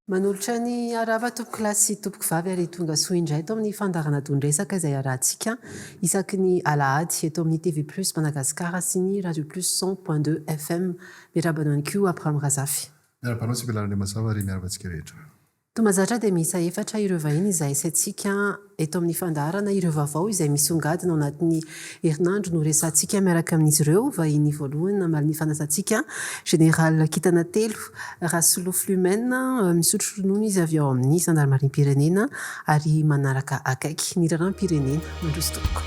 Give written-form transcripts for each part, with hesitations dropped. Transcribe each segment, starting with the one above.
Manolotra ny arahaba tompokolahy sy tompokovavy ary tonga soa indray eto amin'ny fandaharana Don-dresaka izay arahantsika isaky ny alahady eto amin'ny TV Plus Madagascar sy ny Radio Plus 100.2 FM. Miarahaba anao ihany koa Abraham Razafy. Miarahaba anao Sibela Randriamazava ary miarahaba antsika rehetra. Toa mahazatra dia miisa efatra ireo vahiny izay asaintsika eto amin'ny fandaharana, ireo vaovao izay misongadina ao anatin'ny herinandro no resahantsika miaraka amin'izy ireo. Vahiny voalohany namaly ny fanasantsika, Général Kintana Telo, Rasolofo Lumen, misotro ronono izy avy ao amin'ny zandarimariam-pirenena ary manaraka akaiky ny raharaham-pirenena. Mandroso tompoko.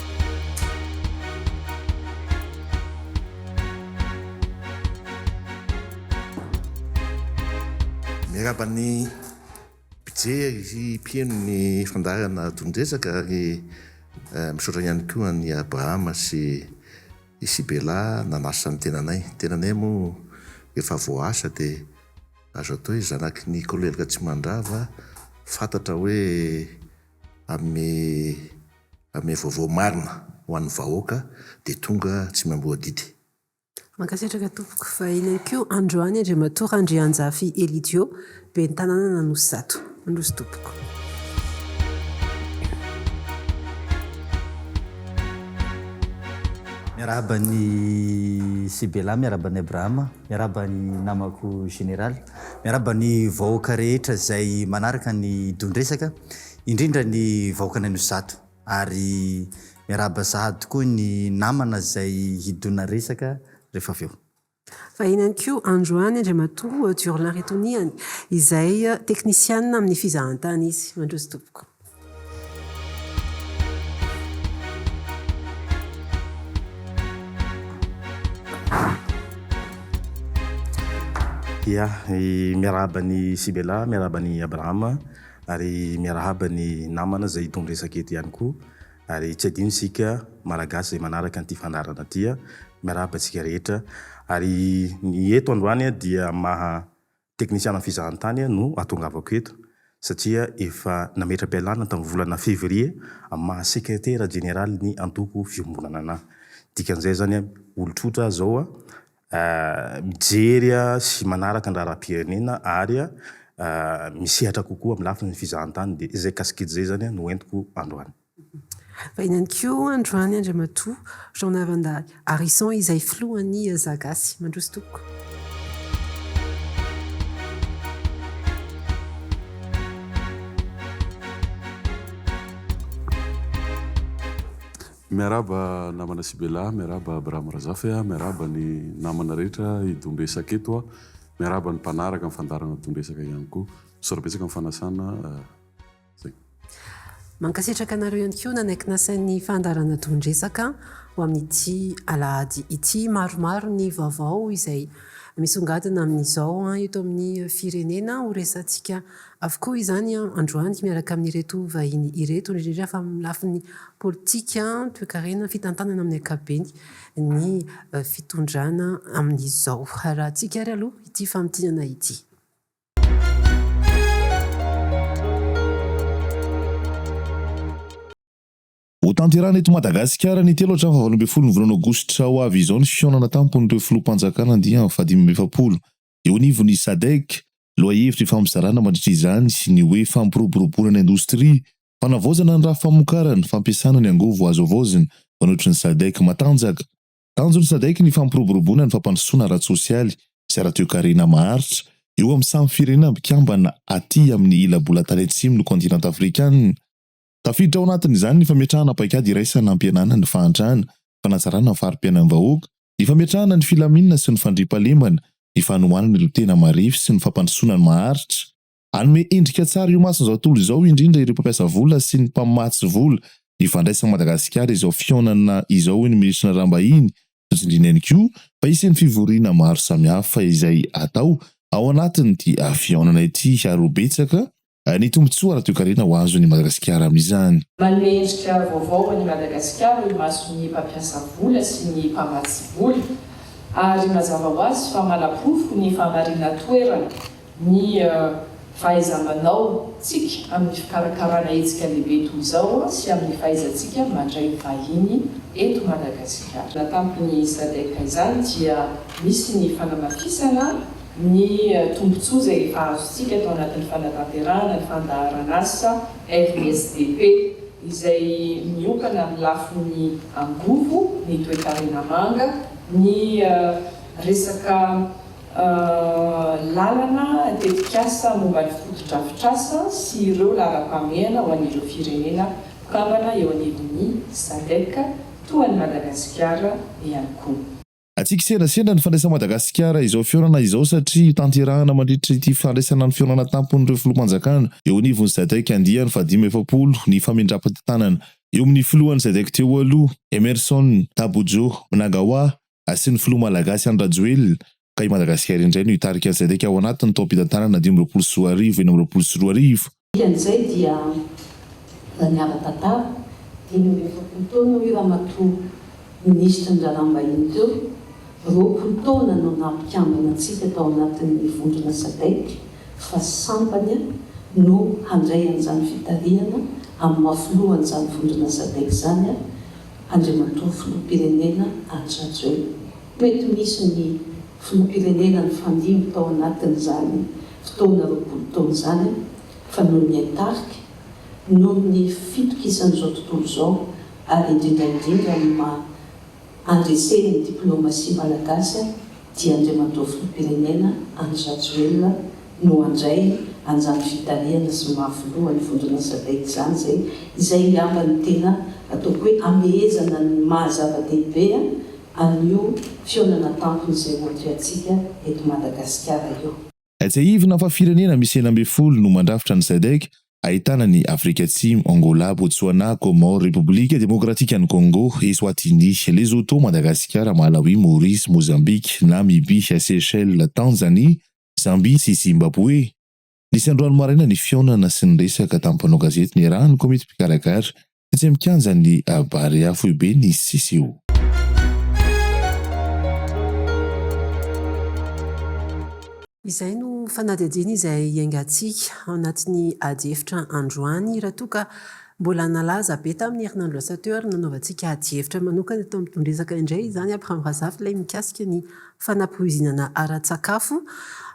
Miarahaba ny mpijery sy mpiheno ny fandaharana Don-dresaka ary misaotra ihany koa an'i Abrahama sy i Sibela nanasa ny tenanay. Ny tenanay moa efa voaasa dia azo atao hoe zanaky ny Kolonely Ratsimandrava, fantatra hoe hanome hanome vaovao marina ho an'ny vahoaka dia tonga tsy miamboho adidy. Mankasitraka tompoko. Vahiny ihany koa androany Andriamatoa Randrianjafy Elidio, ben'ny tanànan'Anosizato. Mandroso tompoko. Miarahaba an'i Sibela, miarahaba an'i Abrahama, miarahaba ny namako Général, miarahaba ny vahoaka rehetra izay manaraka ny don-dresaka, indrindra ny vahoakan'Anosizato. Ary miarahaba sahady koa ny namana izay hidona resaka rehefa avy eo. Vahiny ihany koa androany Andriamatoa Durlin Retoniany izay teknisianina amin'ny fizahantany izy. Mandroso tompoko. Ya, miarahaba an'i Sibela, miarahaba an'i Abrahama. Ary miarahaba ny namana izay hitondra resaka eto ihany koa. Ary tsy adino isika Malagasy izay manaraka an'ity fandaharana ity. Miarahaba antsika rehetra. Ary ny eto androany dia maha teknisiana fizahantany no ahatongavako eto satria efa nametra-pialana tamin'ny volana février amin'ny maha sekretera jeneralin'ny antoko Fiombonana anahy. Dikan'izay izany olon-tsotra aho izao mijery sy manaraka ny raharaham-pirenena ary misehatra kokoa amin'ny lafiny fizahantany dia izay kasikety izay izany no entiko androany. Vahiny ihany koa androany Andriamatoa Jean Navandahy Harison izay filohan'ny Zagasy. Mandroso tompoko. Miarahaba namana Sibela, miarahaba Abraham Razafy a, miarahaba ny namana rehetra hidon-dresaka eto a, miarahaba ny mpanaraka ny fandaharana don-dresaka ihany koa. Misaotra betsaka amin'ny fanasana zay. Mankasitraka anareo ihany koa nanaiky nasain'ny fandaharana don-dresaka ho amin'ity alahady ity. Maromaro ny vaovao izay misongadina amin'izao eto amin'ny firenena. Ho resahantsika Avokoa izany androany miaraka amin'ireto vahiny ireto, indrindra indrindra fa amin'ny lafiny politika, toekarena, fitantanana amin'ny ankapobeny ny fitondrana amin'izao. Arahantsika ary aloha ity famintinana ity. Hotanterahina eto Madagasikara ny 3 hatramin'ny faha-18 ny volana aogositra ho avy izao ny fihaonana tampon'ireo filoham-panjakana andiany faha-45 eo anivon'ny Sadec. Lohahevitra ifampizarana mandritra izany ny hoe fampiroboroboana ny indostria, fanavaozana ny rafi-pamokarana, fampiasana ny angovo azo havaozina, manohitry ny Sadec matanjaka. Tanjon'ny Sadec ny fampiroboroboana ny fampandrosoana ara-tsosialy sy ara-toekarena maharitra eo amin'ny samy firenena mpikambana aty amin'ny ila bolantany atsimo ny kontinanta afrikanina. Tafiditra ao anatin'izany ny fametrahana paikady iraisana hampihenana ny fahantrana, fanatsarana ny fari-piainan'ny vahoaka, ny fametrahana ny filaminana sy ny fandriampahalemana, ny fanohanana ireo tena marefo sy ny fampandrosoana ny maharitra. Hanome endrika tsara io mason'izao tontolo izao indrindra ireo mpampiasa vola sy ny mpamatsy vola ny fandraisan'i Madagasikara izao fihaonana izao hoy ny minisitry ny Raharaham-bahiny. Notsindriana ihany koa fa hisy ny fivoriana maro samihafa izay hatao ao anatin'ity fihaonana ity ary ho betsaka Ny tombontsoa ara-toekarena ho azon'i Madagasikara amin'izany. Manome endrika vaovao an'i Madagasikara eo imason'ny mpampiasa vola sy ny mpamatsy vola ary mazava ho azy fa manaporofo ny fahamarinan-toerana ny fahaiza-manao tsika amin'ny fikarakarana hetsika lehibe toy izao sy amin'ny fahaizantsika mandray vahiny eto Madagasikara. Natampon'ny Sadec izany dia misy ny fanamafisana. ny tombontsoa izay efa azontsika tao anatin'ny fanatanterahana ny fandaharanasa RSDP izay miompana amin'ny lafiny angovo, ny toekarena manga, ny resaka lalana, tetikasa momba ny fotodrafitrasa sy ireo laharam-pahamehana ho an'ireo firenena mpikambana eo anivon'ny Sadec toa an'i Madagasikara ihany koa. Tsy kisendrasendra ny fandraisan'i Madagasikara izao fihaonana izao satria tanterahana mandritra ity fandraisana ny fihaonana tampon'ireo filoham-panjakana eo anivon'ny Sadec andiany fahadimy 40 ny famindram-pitantanana eo amin'ny filohan'ny Sadec teo aloha, Emmerson Tabojo Mnangagwa sy ny filoha malagasy Andry Rajoelina ka i Madagasikara indray no hitarika ny Sadec ao anatin'ny taom-pitantanana 2025 2026. Dikan'izay dia raha ny ara-tantara, 45 taona hoy Ramatoa Minisitry ny Raharaham-bahiny teo, 20 taona no naha-mpikambana antsika tao anatin'ny vondrona Sadec fa sambany no handray an'izany fitarihana amin'ny maha filohan'izany vondrona Sadec izany Andriamatoa Filoham-pirenena Andry Rajoelina. Mety misy ny Filoham-pirenena nifandimby tao anatin'izany fotoana 20 taona izany fa noho ny hain-tarika, noho ny fitokisan'izao tontolo izao ary indrindra indrindra ny maha andreseny ny diplaomasia malagasy dia Andriamatoa Filoham-pirenena Andry Rajoelina no handray an'izany fitarihana sy maha filoha ny vondrona Sadec izany izay izay angamba no tena ataoko hoe amehezana ny maha zava-dehibe an'io fihaonana an-tampony izay ho atrehantsika eto Madagasikara io. Tsiahivina fa firenena misy 16 no mandrafitra ny Sadec, ahitana an'i Afrika Atsimo, Angola, Botswana, Comores, Repoblika Demokratikan'i Congo, Eswatini, Lesotho, Madagasikara, Malawi, Maurice, Mozambika, Namibia, Seychelles, Tanzania, Zambia sy Zimbaboe. Nisy androany maraina ny fihaonana sy ny resaka tamin'ny mpanao gazety niarahan'ny komity mpikarakara tetsy amin'ny kianjan'ny Barea foiben'ny CCO. Izay no fanadihadiana izay hiaingantsika ao anatin'ny adihevitra androany raha toa ka mbola nalaza be tamin'ny herinandro lasa teo ary nanaovantsika adihevitra manokana eto amin'ny Don-dresaka indray izany Abraham Razafy ilay mikasika ny fanapoizinana ara-tsakafo.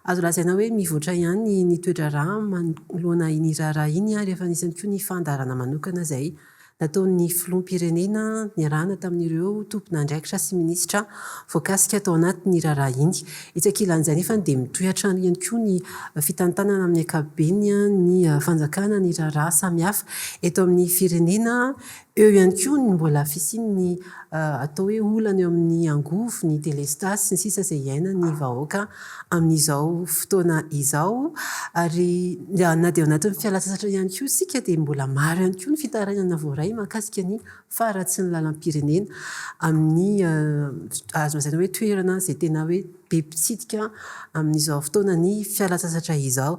Azo lazaina hoe mivoatra ihany ny toe-draharaha manoloana iny raharaha iny ary efa nisy ihany koa ny fandaharana manokana izay nataon'ny filoham-pirenena niarahana tamin'ireo tompon'andraikitra sy minisitra voakasika tao anatin'ny raharaha iny. Etsy ankilan'izay anefa dia mitohy hatrany ihany koa ny fitantanana amin'ny ankapobeny ny fanjakana ny raharaha samihafa eto amin'ny firenena. Eo ihany koa ny mbola fisian'ny atao hoe olana eo amin'ny angovo, ny delestazy sy ny sisa izay iainan'ny vahoaka amin'izao fotoana izao. Ary na dia ao anatin'ny fialan-tsasatra ihany koa isika dia mbola maro ihany koa ny fitarainana voaray mahakasika ny faharatsian'ny lalam-pirenena amin'ny azo lazaina hoe toerana izay tena hoe be mpitsidika amin'izao fotoanan'ny fialan-tsasatra izao.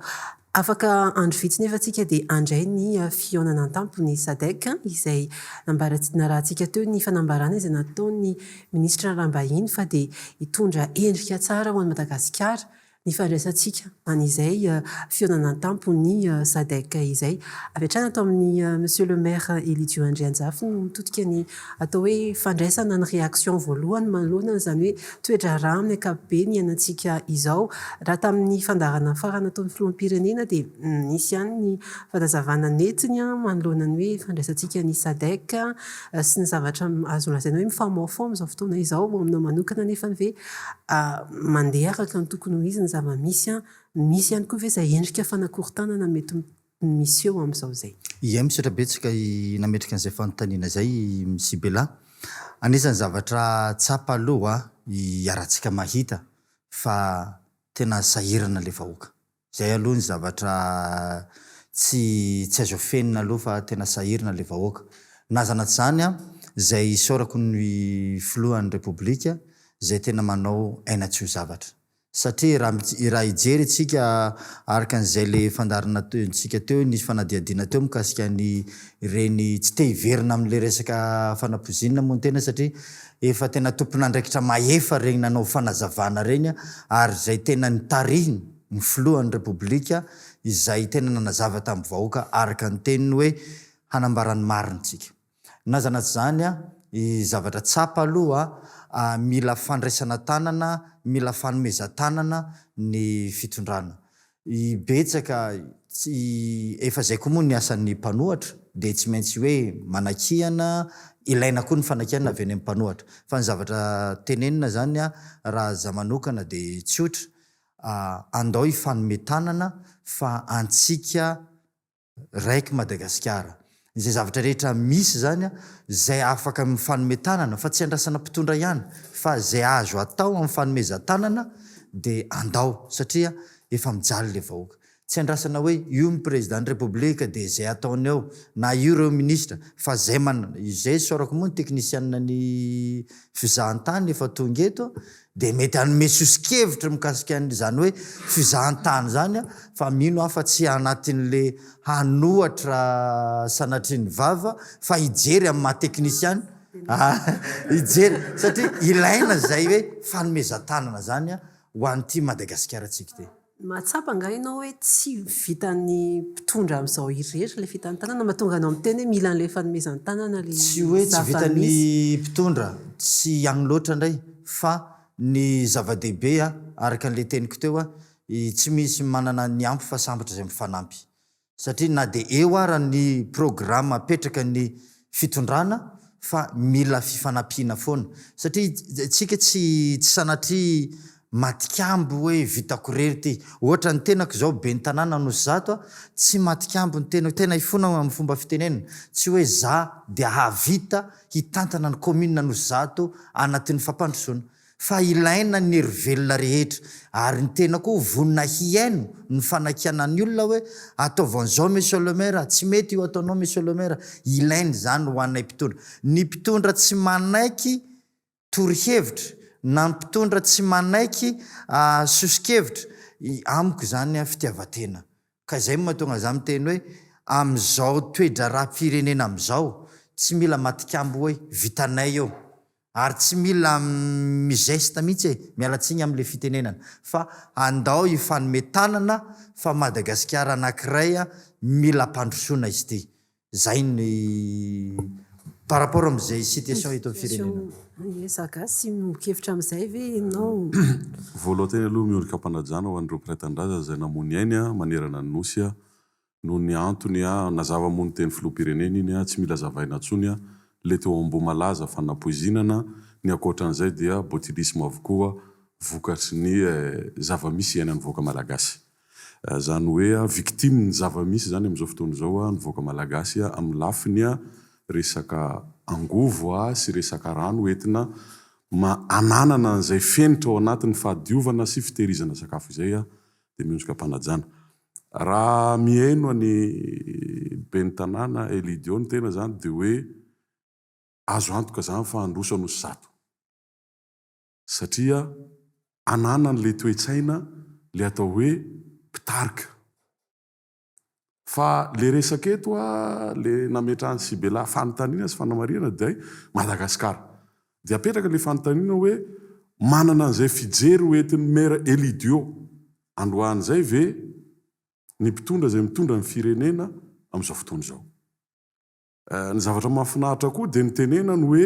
Afaka andro vitsy nefa tsika dia handray ny fihaonana an-tampon'ny Sadec izay nambara narahantsika teo ny fanambarana izay nataon'ny minisitra Rambahiny fa dia hitondra endrika tsara ho an'i Madagasikara ny fandraisantsika an'izay fihaonana an-tampon'ny Sadec izay. Avy hatrany ato amin'ny Monsieur le Maire Elidiot Andrianjafy no mitodika ny atao hoe fandraisana ny réaction voalohany manoloana an'izany hoe toe-draharaha amin'ny ankapobeny iainantsika izao. Raha tamin'ny fandaharana farany nataon'ny filoham-pirenena dia nisy ihany ny fanazavana nentiny manoloana ny hoe fandraisantsika ny Sadec sy ny zavatra azo lazaina hoe mifamahofaho amin'izao fotoana izao. Aminao manokana anefa ve mandeha araka ny tokony ho izy ny zava-misy? Misy ihany koa ve izay endrika fanakorontanana mety miseho amin'izao izay? Ie, misaotra betsaka i nametraka an'izay fanontaniana izay i Msibela. Anisan'ny zavatra tsapa aloha iarahantsika mahita fa tena sahirana ilay vahoaka. Izay aloha ny zavatra tsy tsy azo afenina aloha fa tena sahirana ilay vahoaka. Na izany na tsy izany, izay isaorako ny filohan'ny Repoblika izay tena manao aina tsy ho zavatra. Satria raha raha hijery isika araka an'izay le fandaharana ntsika teo, nisy fanadihadiana teo mikasika ny ireny tsy te hiverina amin'le resaka fanapoizinina moa ny tena satria efa tena tompon'andraikitra mahefa ireny nanao fanazavana ireny ary izay tena nitarihiny ny filohan'ny Repoblika izay tena nanazava tamin'ny vahoaka araka ny teniny hoe hanambara ny marina isika. Na zana tsy zany a, y zavatra tsapa aloha mila fandraisana tanana, mila fanomezan-tanana ny fitondrana. Betsaka, tsy, efa izay koa moa ny asan'ny mpanohatra dia tsy maintsy hoe manakihana, ilaina koa ny fanakianana avy any amin'ny mpanohatra. Fa ny zavatra tenenina izany raha za manokana dia tsotra, andao hifanome tanana fa antsika Raiky Madagasikara. Izay zavatra rehetra misy izany, izay afaka mifanome tanana, fa tsy andrasana mpitondra ihany, fa izay azo atao amin'ny fanomezan-tanana dia andao, satria efa mijaly ilay vahoaka. Tsy andrasana hoe io ny président ny République dia izay ataony eo, na io ireo ministre, fa izay manana, izay isaorako moa ny teknisianina ny fizahantany efa tonga eto, dia mety hanome soso-kevitra mikasika an'izany hoe fizahantany izany fa mino aho fa tsy anatin'le hanohatra sanatria ny vava fa hijery amin'ny maha teknisiana hijery satria ilaina izay hoe fanomezan-tanana izany ho an'ity Madagasikara-ntsika ity. Mahatsapa angaha ianao hoe tsy vitan'ny mpitondra amin'izao irery ilay fitantanana? Mahatonga anao miteny hoe mila an'ilay fanomezan-tanana ilay Tsy hoe tsy vitan'ny zava-misy. mpitondra, tsy ihany loatra indray fa ny zava-dehibe araka an'ilay teniko teo, tsy misy manana ny ampy fa sambatra izay mifanampy. Satria na dia eo ara ny programa apetraka ny fitondrana fa mila fifanampiana foana. Satria tsika tsy tsy sanatria matikambo hoe vitako irery ity. Ohatra ny tenako izao ben'ny tanàna Anosizato a, tsy matikambo ny tenako, tena hifona aho amin'ny fomba fitenenana, tsy hoe za dia hahavita hitantana ny commune Anosizato anatin'ny fampandrosoana. Fa ilaina ny hery velona rehetra, ary ny tena koa vonona hihaino ny fanakianan'ny olona hoe ataovy an'izao Monsieur le Maire, tsy mety io ataonao Monsieur le Maire, ilaina izany ho anay mpitondra. Ny mpitondra tsy manaiky torohevitra na ny mpitondra tsy manaiky soso-kevitra, amiko izany fitiavan-tena. Ka izay no mahatonga za miteny hoe amin'izao toe-draharaham-pirenena amin'izao, tsy mila matikambo hoe vitanay eo. Ary tsy mila mi-geste mihitsy e, miala tsiny amle fitenenana, fa andao hifanome tanana fa Madagasikara anakiray mila ampandrosoana izy ity. Zay ny par rapport amizay situation eto am firenena. Ie, za gasy miombon-kevitra amizay ve ianao? Voalohanteny aloha miondrika am-panajana ho an'ireo mpiray tanindrazana izay namoy ny ainy manerana ny Nosy Noho ny antony a, nazava moa ny teny filoham-pirenena iny a, tsy mila azavaina intsony a, le teo Ambohimalaza fanapoizinana, ny ankoatran'izay dia botulisme avokoa vokatry ny zava-misy iainan'ny vahoaka malagasy. Izany hoe a, victime ny zava-misy izany amin'izao fotoana izao a, ny vahoaka malagasy a, amin'ny lafiny a, resaka angovo a, sy resaka rano entina ma ananana an'izay fenitra ao anatin'ny fahadiovana sy fitehirizana sakafo izay a, dia miondrika am-panajana. Raha mihaino an'i Ben'ny tanàna Elidio ny tena izany dia hoe azo antoka izany fa handroso Anosizato satria ananany ilay toe-tsaina ilay atao hoe mpitarika. Fa ilay resaka eto ilay nametrahan'i Sibela fanontaniana sy fanamarihana dia Madagasikara. Dia apetraka ilay fanontaniana hoe manana an'izay fijery ho entin'ny Maire Elidio androany izay ve ny mpitondra izay mitondra ny firenena amin'izao fotoana izao? Ny zavatra mahafinaritra koa dia ny tenenany hoe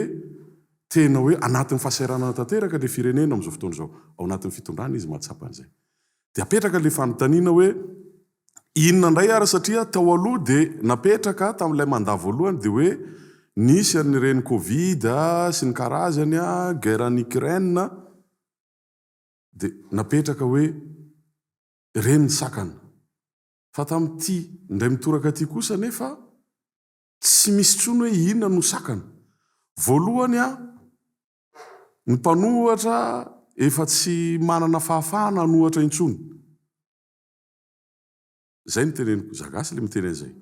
tena hoe anatin'ny fahasahiranana tanteraka ilay firenena amin'izao fotoana izao. Ao anatin'ny fitondrana izy mahatsapa an'izay. Dia apetraka ilay fanontaniana hoe inona indray ary satria tao aloha dia napetraka tamin'ilay mandat voalohany dia hoe nisy an'ireny covid sy ny karazany, guerre en Ukraine, dia napetraka hoe ireny ny sakana. Fa tamin'ity indray mitoraka ity kosa anefa tsy misy intsony hoe inona no sakana. Voalohany ny mpanohatra efa tsy manana fahafahana hanohatra intsony. Izay no teneniko, za gasy ilay miteny an'izay.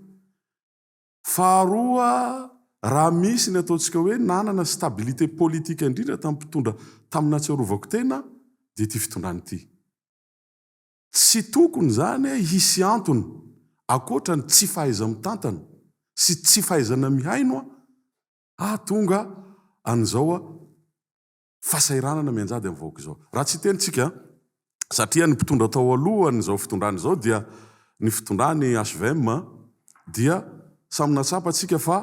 Faharoa, raha misy ny ataontsika hoe nanana stabilité politique indrindra tamin'ny mpitondra tamin'ny nahatsiarovako tena dia ity fitondrana ity. Tsy tokony izany hisy antony ankoatra ny tsy fahaiza-mitantana sy tsy fahaizana mihaino hahatonga an'izao fahasahiranana mianjady amin'ny vahoaka izao. Raha tsy hiteny tsika, satria ny mpitondra tao alohan'izao fitondrana izao dia ny fitondran'ny hvm dia samy nahatsapa tsika fa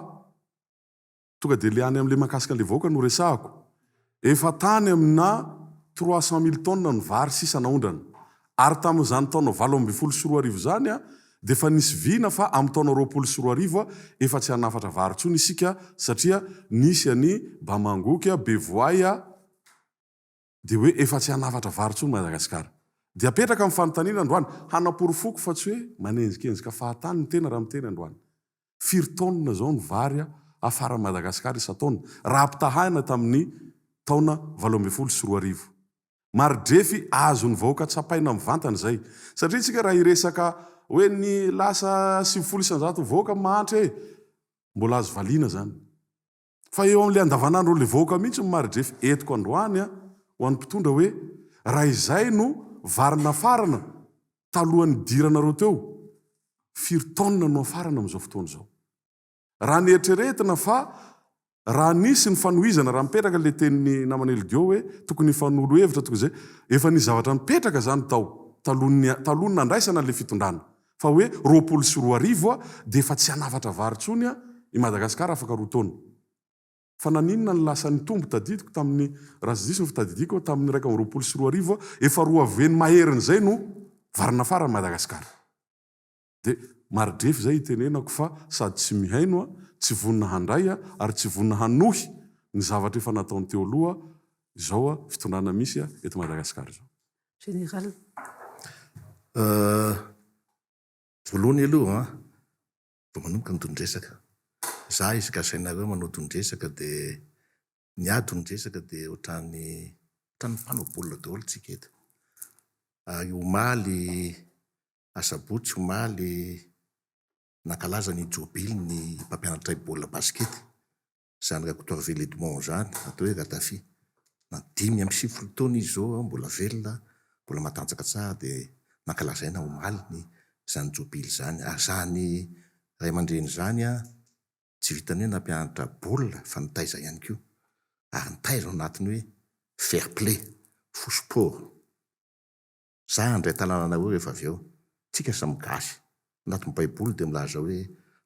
tonga dia le any amin'le mahakasika an'le vahoaka no resahako. Efa tany amina 300 mille tonnes ny vary sisa naondrana. Ary tamin'izany taona 2018 izany dia efa nisy vina fa amin'ny taona 2020 efa tsy hanafatra vary intsony isika satria nisy an'i Bamangoky, Bevoay, dia hoe efa tsy hanafatra vary intsony Madagasikara. Dia apetraka ny fanontaniana androany, hanaporofoko fa tsy hoe manenjikenjika fahatany ny tena raha miteny androany. Firy taonina izao ny vary hafaran'i Madagasikara isan-taona raha ampitahaina tamin'ny taona 2018? Mari-drefy azon'ny vahoaka tsapaina mivantana izay. Satria isika raha hiresaka hoe ny lasa 90% vahoaka mahantra e! Mbola azo valiana izany. Fa eo amin'ilay andavanandron'ilay vahoaka mihitsy ny mari-drefy entiko androany ho an'ny mpitondra hoe raha izay no vary nafarana talohan'ny nidiranareo teo, firy taonina no hafarana amin'izao fotoana izao? Raha neritreretina fa raha nisy ny fanohizana, raha mipetraka ilay tenin'ny namana Elidio hoe tokony hifanolo hevitra, tokony izay, efa nisy zavatra nipetraka izany tao talohan'ny talohan'ny nandraisana ilay fitondrana fa hoe 2020 dia efa tsy hanafatra vary intsony i Madagasikara afaka roa taona. Fa naninona no lasa nitombo tadidiko tamin'ny, raha tsy diso ny fitadidiako, tamin'ny 2021 efa roa aveny maherin'izay no vary nafaran'i Madagasikara. Dia mari-drefy izay itenenako fa sady tsy mihaino, tsy vonona handray ary tsy vonona hanohy ny zavatra efa nataony teo aloha izao fitondrana misy eto Madagasikara izao. Général. Voalohany aloha an, vao manomboka ny don-dresaka. Za izy gasainareo manao don-dresaka dia ny ahy don-dresaka dia ohatran'ny ohatran'ny mpanao baolina daholo tsika eto. Ary omaly asabotsy omaly nankalaza ny jobily ny mpampianatray baolina basikety. Izany Rakotoarivelo Edmond izany, atao hoe Ratafi. Na 95 taona izy izao, mbola velona, mbola matanjaka tsara dia nankalazaina omaly ny izany jobily izany. Ary izany ray aman-dreny izany tsy vitan'ny hoe nampianatra baolina fa nitaiza ihany koa. Ary nitaiza ao anatin'ny hoe fair play, fo sport. Za handray tanana anareo rehefa avy eo. Tsika samy gasy. Anatin'ny baiboly dia milaza hoe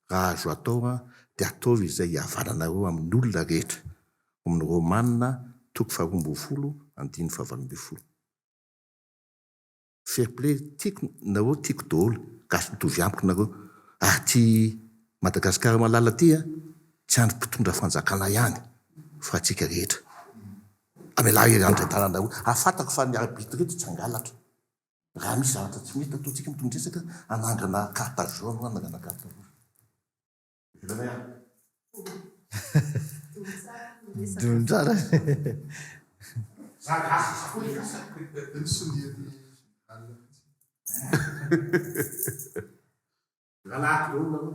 raha azo atao dia ataovy izay hihavananareo amin'ny olona rehetra. Ao amin'ny Romana toko faharoa 12 andininy fahavalo 18. Fair play tiako nareo tiako daholo gasy mitovy amiko nareo ary ty Madagascar malala ty tsy andry mpitondra fanjakana ihany fa atsika rehetra. Amelà ery andry adalana io. Ary fantako fa ny arbitre reto tsy hangalatra. Raha misy zavatra tsy mety ataontsika mitondra resaka, hanangana carte jaune na hanangana carte rouge. Veloma ihany. Dony tsara. Za gasy, za koa gasy. Rahalahy daholo nareo.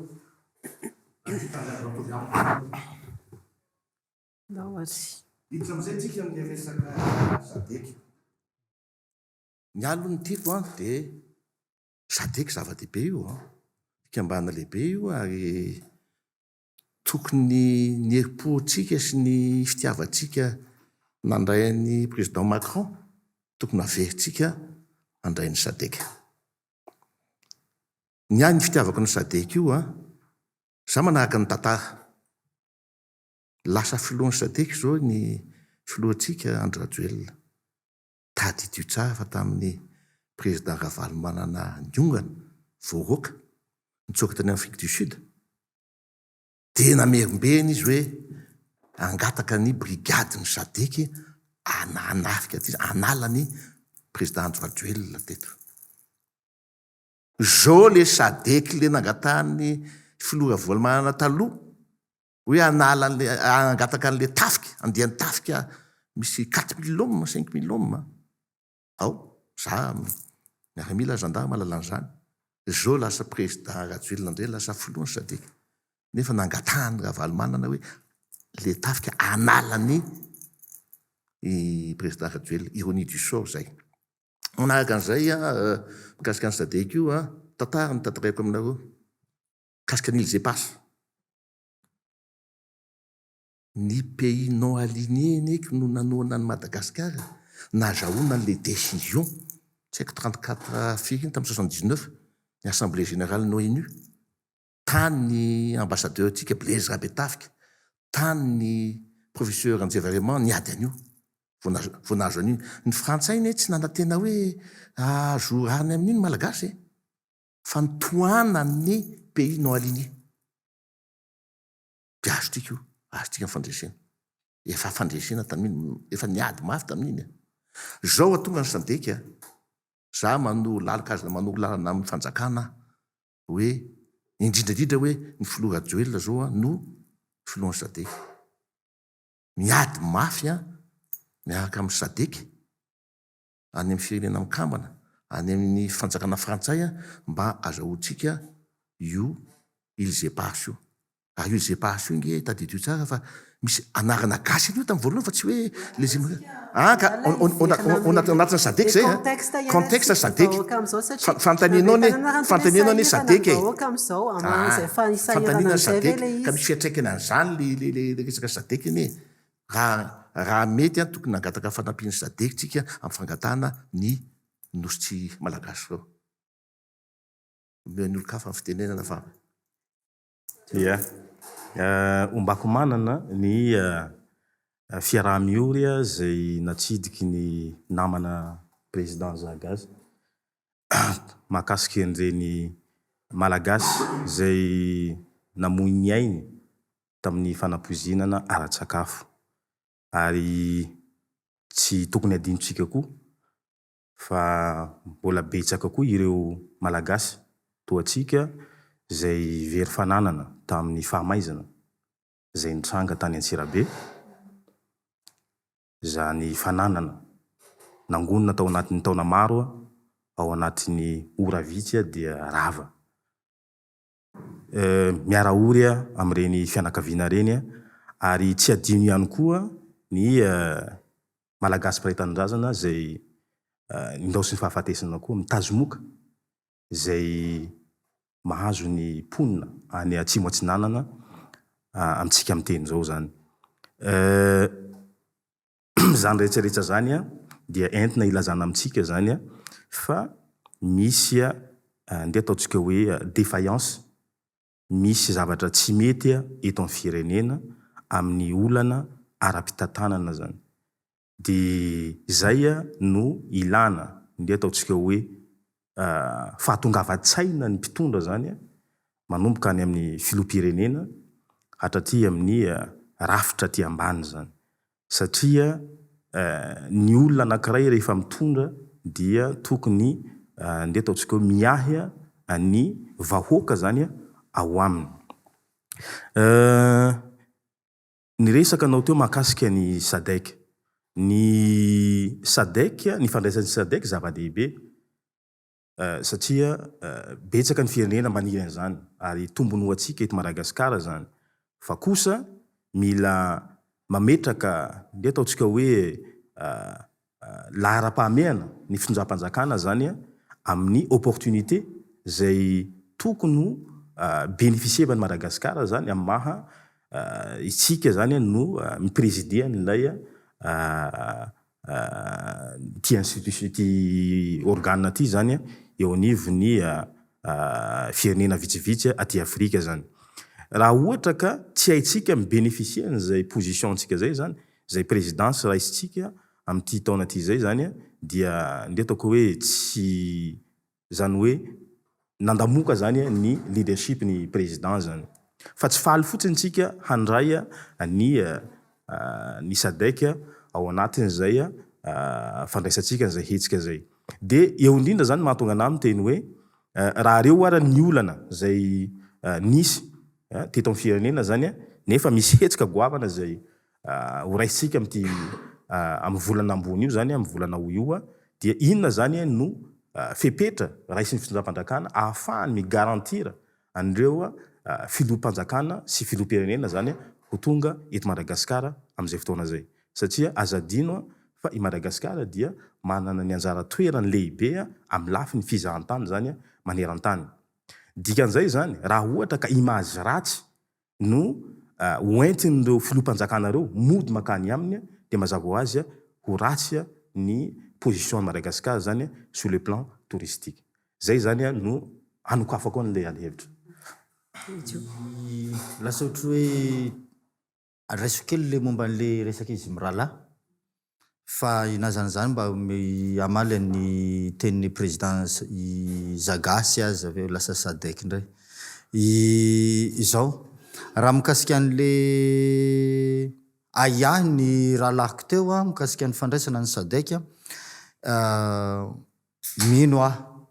Ary tsy tandrevana mitovy amiko. Ndao ary. Hiditra amin'izay tsika amin'ilay resaka Sadec. Ny ahy aloha ny tiako an dia Sadec zava-dehibe io an, fikambanana lehibe io ary tokony ny herim-pontsika sy ny fitiavantsika nandray an'i Président Macron tokony haverintsika handray ny Sadec. Ny ahy ny fitiavako ny Sadec io an, za manahaka ny tantara. Lasa filohan'ny Sadec izao ny filohantsika Andry Rajoelina. Tadidio tsara fa tamin'ny Président Ravalomanana niongana, voaroaka, nitsoaka tany Afrique du Sud, dia namerimberina izy hoe hangataka ny brigade-n'ny Sadec hanafika aty, hanala ny Président Andry Rajoelina teto. Izao le Sadec le nangatahan'ny filoha Ravalomanana taloha, hoe hanala an'le hangataka an'le tafika, andiany tafika misy 4000 hommes, 5000 hommes ao, za miaramila, gendarme mahalala an'izany, zao lasa président Rajoelina ndray lasa filoha ny sadec, nefa nangatahan'i Ravalomanana hoe le tafika hanala ny i président Rajoelina, ironie du sort zay. Manaraka an'izay mikasika ny sadec io, tantara no tantaraiko aminareo, mikasika ny îles éparses. Ny pays non aligné anie no nanohana an'i Madagascar nahazahoana an'ilay décision tsy haiko 34 firy iny tamin'ny 79 ny assemblée générale ny ONU tany ny ambassadeur ntsika Blaise Rabetafika tany ny professeur Ranjeva Raymond niady an'io. Vao nahazo, vao nahazo an'iny. Ny frantsay anie tsy nanantena hoe hahazo rariny amin'iny ny malagasy e! Fa nitohanan'ny pays non aligné. Dia azontsika io, azontsika ny fandresena. Efa fandresena tamin'iny, efa niady mafy tamin'iny e. Zao a tonga ny Sadec a, za manoro lalkazana manoro lalana amin'ny fanjakana aho hoe, indrindra indrindra hoe ny filoha Rajoelina zao a no filohan'ny Sadec. Miady mafy an miaraka amin'ny Sadec any amin'ny firenena mikambana, any amin'ny fanjakana frantsay mba azahoantsika io Îles Éparses io. Ary io Îles Éparses io nge tadidio tsara fa misy anarana gasy an'io tamin'ny voalohany fa tsy hoe les Ah ka anatin'ny Sadec zay an. Contexte Sadec. Fanontanianao anie, fanontanianao anie Sadec e. Ah, fanontaniana Sadec ka misy fiantraikany an'izany le le resaka Sadec anie e. Raha raha mety an, tokony nangataka fanampian'ny Sadec tsika amin'ny fangatahana ny nosy tsy malagasy ireo. Omeo ny olon-kafa ny fitenenana fa. Ia. Ombako manana ny fiaraha-miory izay natsidiky ny namana Président Zagas mahakasika an'ireny Malagasy izay namoy ny ainy tamin'ny fanapoizinana ara-tsakafo. Ary tsy tokony hadinontsika koa fa mbola betsaka koa ireo Malagasy toa antsika izay very fananana tamin'ny fahamaizana izay nitranga tany Antsirabe, izany fananana nangonina tao anatin'ny taona maro ao anatin'ny ora vitsy dia rava. Miara-ory amin'ireny fianakaviana ireny ary tsy adino ihany koa ny Malagasy mpiray tanindrazana izay nindaosin'ny fahafatesana koa, mitazomoka izay mahazo ny mponina any Atsimo Atsinanana amintsika miteny izao izany. Izany rehetra rehetra izany dia entina ilazana amintsika izany fa misy ndeha ataontsika hoe défaillance, misy zavatra tsy mety eto amin'ny firenena amin'ny olana ara-pitantanana izany. Dia izay no ilana ndeha ataontsika hoe fahatongavan-tsaina ny mpitondra izany manomboka any amin'ny filoham-pirenena hatraty amin'ny rafitra aty ambany izany. Satria ny olona anankiray rehefa mitondra dia tokony ndeha ataontsika hoe miahy ny vahoaka izany ao aminy. Niresaka anao teo mahakasika ny Sadec. Ny Sadec, ny fandraisan'ny Sadec zava-dehibe satria betsaka ny firenena maniry an'izany ary tombony ho antsika eto Madagasikara izany fa kosa mila mametraka ny ataontsika hoe laharam-pahamehana ny fitondram-panjakana izany amin'ny opportunité izay tokony ho beneficier-van'i Madagasikara izany amin'ny maha isika izany no mi-presider an'ilay ity institution ity organe ity izany eo anivon'ny firenena vitsivitsy aty Afrika izany. Raha ohatra ka tsy haintsika mi-beneficier an'izay position-ntsika izay izany, izay présidence raisintsika amin'ity taona ity izay izany dia ndeha ataoko hoe tsy izany hoe nandamoka izany ny leadership ny président izany. Fa tsy faly fotsiny tsika handray ny ny Sadec ao anatin'izay fandraisantsika an'izay hetsika izay. Dia eo indrindra izany mahatonga anah miteny hoe raha reo ara ny olana izay nisy teto amin'ny firenena izany nefa misy hetsika goavana izay ho raisintsika amin'ity amin'ny volana ambony io izany, amin'ny volana août io, dia inona izany no fepetra raisin'ny fitondram-panjakana ahafahany mi-garantir an'ireo filoham-panjakana sy filoham-pirenena izany ho tonga eto Madagasikara amin'izay fotoana izay. Satria aza adino fa i Madagasikara dia manana ny anjara toerany lehibe amin'ny lafiny fizahantany izany maneran-tany. Dikan'izay izany, raha ohatra ka image ratsy no ho entin'ireo filoham-panjakana ireo mody mankany aminy dia mazava ho azy ho ratsy ny position an'i Madagascar zany sur le plan touristique. Zay zany no hanokafako an'ilay adihevitra. Lasa ohatry hoe raiso kely le momba an'le resaka izy mirahalahy. Fa i na zany zany mba hamaly an'ny tenin'ny président i Zagasy aza avy eo lasa Sadec indray. Izao, raha mikasika an'le ahiahy ny rahalahiko teo mikasika ny fandraisana ny Sadec, mino aho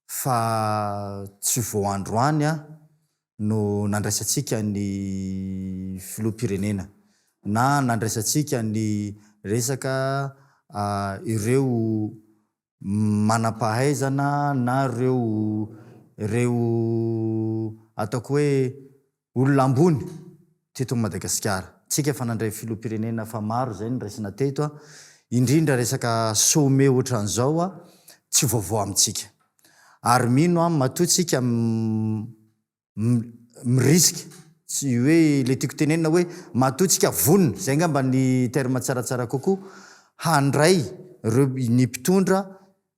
fa tsy vao androany no nandraisantsika ny filoham-pirenena na nandraisantsika ny resaka ireo manam-pahaizana na ireo ireo ataoko hoe olona ambony teto Madagasikara. Tsika efa nandray filoham-pirenena efa maro izay noraisina teto, indrindra resaka sommet ohatran'izao tsy vaovao amintsika. Ary mino aho matoa tsika mi-risque, tsy hoe le tiako tenenina hoe matoa tsika vonona, zay angamba ny terme tsaratsara kokoa, handray reo ny mpitondra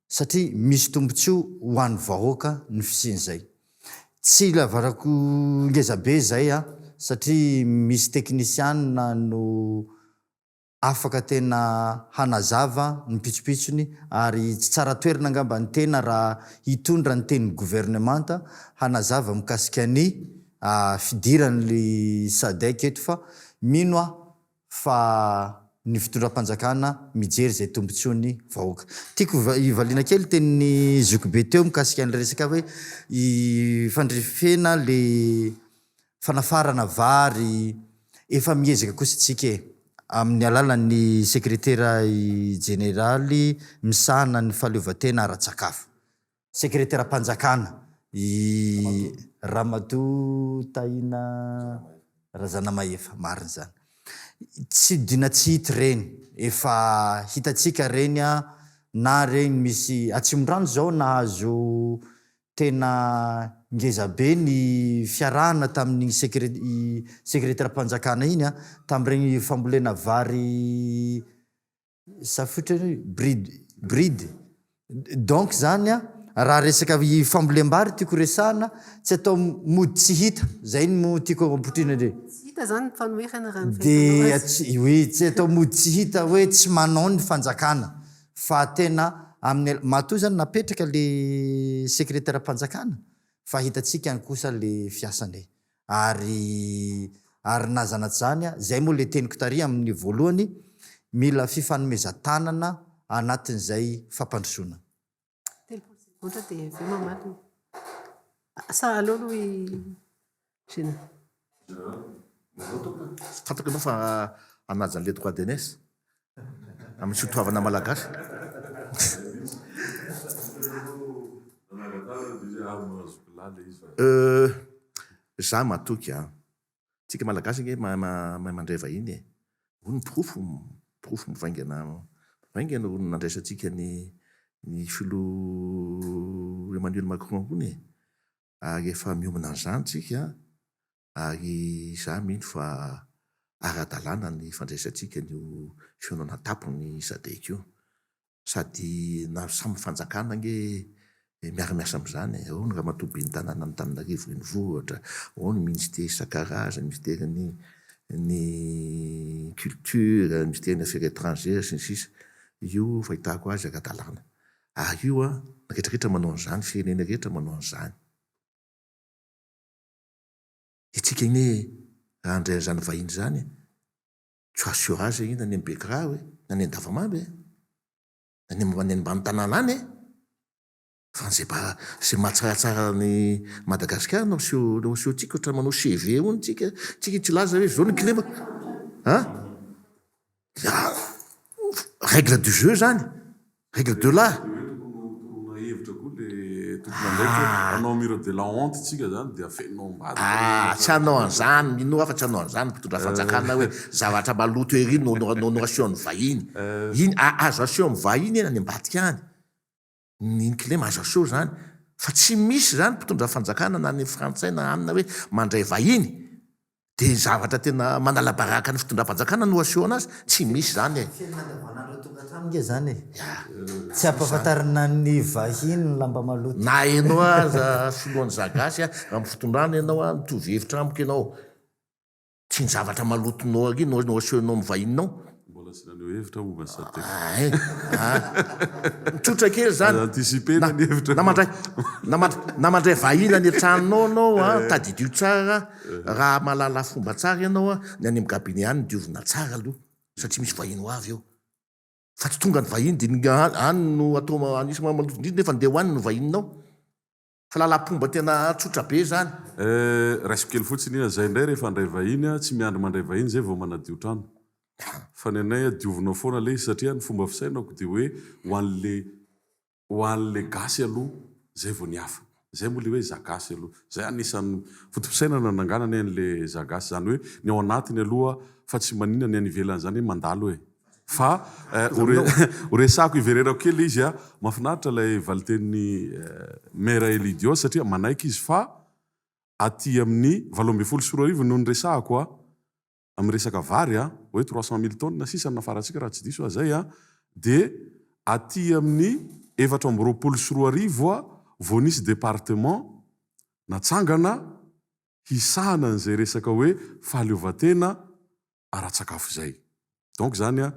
satria misy tombotsoa ho an'ny vahoaka ny fisian'izay. Tsy ilavarako ngeza be zay an, satria misy teknisianina no afaka tena hanazava ny pitsopitsony ary tsy tsara toerana angamba ny tena raha hitondra ny tenin'ny governemanta hanazava mikasika ny fidiran'ny Sadec eto fa mino aho fa ny fitondram-panjakana mijery izay tombotsoan'ny vahoaka. Tiako hivaliana kely tenin'ny zokibe teo mikasika an'ilay resaka hoe fandrefena le Fanafarana vary, efa miezaka kosa isika e! Amin'ny alalan'ny sekretera jeneraly misahana ny fahaleovantena ara-tsakafo. Sekreteram-panjakana, i Ramatoa Tahina Razanamahefa, marina izany. Tsy dina tsy hita ireny, efa hitantsika ireny na ireny misy Atsimondrano izao nahazo Tena ngeza be ny fiarahana tamin'iny sekreteram-panjakana iny an, tamin'ireny fambolena vary safotra ireny, bride, bride. Donc zany an, raha resaka fambolem-bary tiako resahana, tsy atao mody tsy hita, zay no tiako ampotrina indrindra. Tsy hita zany ny fanoherana raha ny fahitanao azy. Dia oui, tsy atao mody tsy hita hoe tsy manao ny fanjakana. Fa tena amin'ny matoa zany napetraka le sekreteram-panjakana fa hitantsika any kosa le fiasany e! Ary ary na zana tsy zany a, zay moa le teniko tary amin'ny voalohany, mila fifanomezan-tanana anatin'izay fampandrosoana. 30 segondra dia avy eo mamaly. Sa aleo aloha i Gina. Fantako ianao fa hanaja an'ilay droit d'aînesse amin'ny soatoavina malagasy. Euh, za matoky an. Tsika malagasy ange mahay mandray vahiny e. Hoy ny porofo, porofo mivaingana mivaingana hono nandraisantsika ny ny filoha Emmanuel Macron hono e. Ary efa miomana an'izany tsika ary izaho mino fa ara-dalàna ny fandraisantsika an'io fihaonana an-tampony Sadec io. Sady na samy fanjakana ange miara-miasa amin'izany e! Ao ny ramatoa ben'ny tanànan'Antananarivo renivohitra, ao ny minisitera isan-karazany, minisiteran'ny ny culture, ny minisiteran'ny affaires étrangères sy ny sisa Io fahitako azy ara-dalàna. Ary io an, ny rehetra rehetra manao an'izany, firenena rehetra manao an'izany. Itsika anie raha handray an'izany vahiny izany, Tu assures azy iny any Bekiraro e, na any Andavamamba e, na any any ambany tanàna any e. Fa zay mba zay mahatsaratsara an'i Madagasikara no aseho no asehontsika ohatran'ny manao CV hono tsika, tsika tsy hilaza hoe zao ny kilemako. An? Ya, règle du jeu zany. Règle de l'art. Dia hoe tokony ho toroana hevitra koa le tompon'andraikitra hoe hanao mur de la honte tsika zany dia afenina ao ambadika Ah, tsy hanao an'izany, minoa aho fa tsy hanao an'izany ny mpitondra fanjakana hoe zavatra maloto ery no no no aseho amin'ny vahiny. Iny, azo aseho amin'ny vahiny eny any ambadika any. Ny kilema azo aseho izany. Fa tsy misy izany mpitondra fanjakana na ny frantsay na anona hoe mandray vahiny Dia ny zavatra tena manala-baraka ny fitondram-panjakana no aseho anazy? Tsy misy izany e! Fiainana andavanandro an-tokantrano nge zany e! Tsy ampahafantarina ny vahiny ny lamba maloto. Na enao aza filohan'ny Zagasy a, amin'ny fitondrana ianao a, mitovy hevitra amiko ianao. Tsy ny zavatra malotonao ary no asehonao amin'ny vahininao. Mbola tsy naneho hevitra momba ny Sadec. Ay, ah. Tsotra kely zany. Aza anticiper-na ny hevitra. Na mandray, na mandray, na mandray vahiny any an-tranonao anao an, tadidio tsara, raha mahalala fomba tsara ianao an, ny any amin'ny cabinet any diovina tsara aloha, satria misy vahiny ho avy eo. Fa tsy tonga ny vahiny dia ny any no atao anisy maloto indrindra nefa ndeha ho any ny vahininao. Fa lalam-pomba tena tsotra be izany. Eh, raisiko kely fotsiny iny, zay indray rehefa handray vahiny a, tsy miandry mandray vahiny zay vao manadio trano. Fa ny anay a, diovina foana le izy satria ny fomba fisainako dia hoe ho an'le ho an'le gasy aloha zay vao ny hafa. Zay moa le hoe za gasy aloha. Zay anisan'ny foto-pisainana nananganana an'le za gasy. Zany hoe ny ao anatiny aloha fa tsy maninona ny any ivelany zany hoe mandalo e. Fa ho resahako hiverenako kely ilay izy a, mahafinaritra ilay valitenin'i Maire Elidios satria manaiky izy fa aty amin'ny 2018 no niresahako a, amin'ny resaka vary a, hoe 300 mille tonnes sisa no nafarantsika raha tsy diso aho izay a, dia aty amin'ny 2024 a vao nisy département natsangana hisahana an'izay resaka hoe fahaleovantena ara-tsakafo izay. Donc izany an,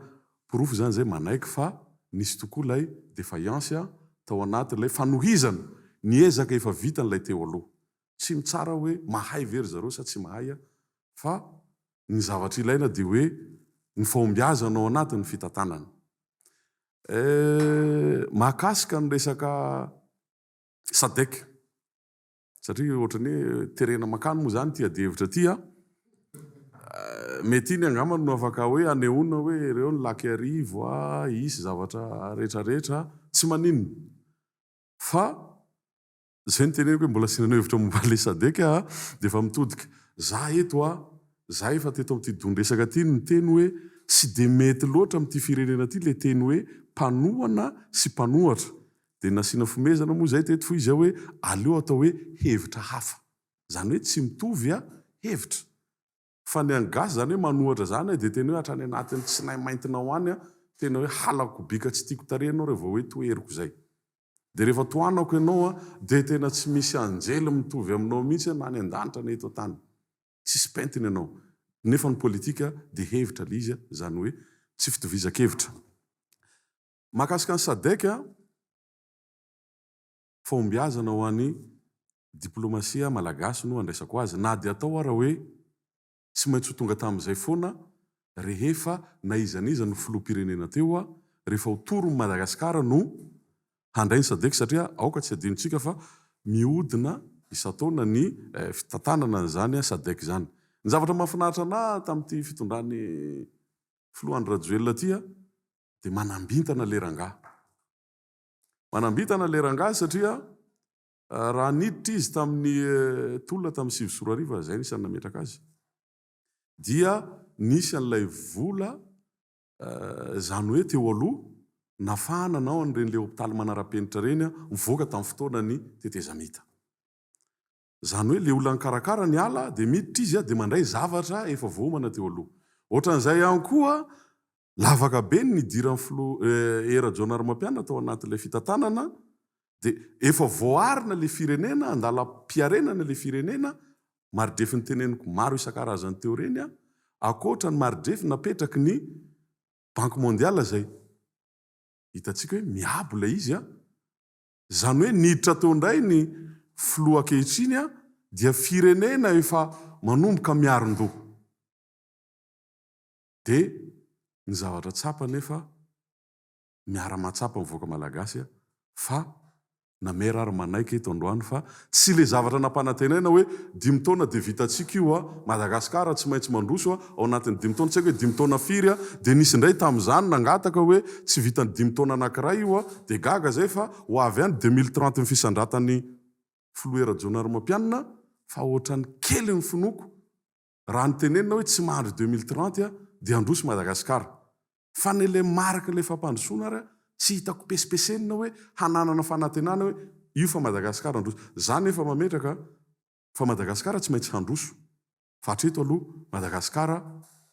porofo izany izay manaiky fa nisy tokoa ilay defaillance tao anatin'ilay fanohizana ny ezaka efa vitan'ilay teo aloha. Tsy mitsara hoe mahay ve ry zareo sa tsy mahay fa ny zavatra ilaina dia hoe ny fahombiazana ao anatin'ny fitantanana. Eh, mahakasika ny resaka Sadec. Satria ohatran'ny hoe terena mankany moa izany ity adihevitra ity an. Mety iny angamba no afaka hoe hanehoana hoe ireo ny lac Iarivo a, hisy zavatra rehetra rehetra, tsy maninona. Fa izay no teneniko hoe mbola tsy naneho hevitra momba an'ilay Sadec aho dia efa mitodika. Za eto a, za efa teto amin'ity don-dresaka ity niteny hoe tsy dia mety loatra amin'ity firenena ity ilay teny hoe mpanohana sy mpanohatra. Dia nasiana fomezana moa izay teto hoy izy hoe aleo atao hoe hevitra hafa. Izany hoe tsy mitovy hevitra. Fa ny an'ny gasy izany hoe manohatra izany dia tena hoe hatrany anatin'ny tsinay maintinao any tena hoe halako bika tsy tiako tarehy ianao rehefa hoe toheriko izay. Dia rehefa tohanako ianao dia tena tsy misy anjely mitovy aminao mihitsy na any an-danitra na eto an-tany. Tsisy pentina ianao. Nefa ny politika dia hevitra ilay izy, izany hoe tsy fitovizan-kevitra. Mahakasika ny Sadec, fahombiazana ho an'ny diplomasia malagasy no andraisako azy, na dia atao ara hoe tsy maintsy ho tonga tamin'izay foana rehefa na iza n'iza no filoham-pirenena teo, rehefa ho toron'i Madagasikara no handray ny Sadec satria aoka tsy hadinontsika fa mihodina isan-taona ny fitantanana an'izany Sadec izany. Ny zavatra mahafinaritra anà tamin'ity fitondran'ny filoha Andry Rajoelina ity, dia manambintana le rangahy. Manambintana le rangahy satria raha niditra izy tamin'ny tolona tamin'ny 2009, izay no isan'ny nametraka azy, dia nisy an'ilay vola izany hoe teo aloha nafahana nanao an'ireny le hopitaly manara-penitra ireny mivoaka tamin'ny fotoanan'ny tetezamita. Izany hoe le olona nikarakara ny ala dia miditra izy dia mandray zavatra efa voaomana teo aloha. Ohatran'izay ihany koa Lavaka be ny nidiran'ny filoha Hery Rajaonarimampianina tao anatin'ilay fitantanana dia efa voaarina ilay firenena, andalam-piarenana ilay firenena, maridrefy niteneniko maro isan-karazany teo ireny an, ankoatra ny maridrefy napetraky ny Banque mondiale izay hitantsika hoe miabo ilay izy an, izany hoe niditra teo indray ny filoha ankehitriny an, dia firenena efa manomboka miarin-doha. Dia ny zavatra tsapa anefa, miara-mahatsapa ny vahoaka malagasy fa na maire ary manaiky eto androany fa tsy ilay zavatra nampanantenaina hoe dimy taona dia vitantsika io a, Madagascar tsy maintsy mandroso a, ao anatin'ny dimy taona, tsy haiko hoe dimy taona firy a, dia nisy indray tamin'izany nangataka hoe tsy vitan'ny dimy taona anankiray io a, dia gaga izay fa ho avy any 2030 ny fisandratan'ny filoha Hery Rajaonarimampianina fa ohatran'ny kely ny finoako Raha ny tenenina hoe tsy mahandry 2030 dia handroso Madagascar. Fa ny ilay mariky ilay fampandrosoana ary tsy hitako pesipesenina hoe hananana fanantenana hoe io fa Madagascar handroso. Za nefa mametraka fa Madagascar tsy maintsy handroso. Fa hatreto aloha Madagascar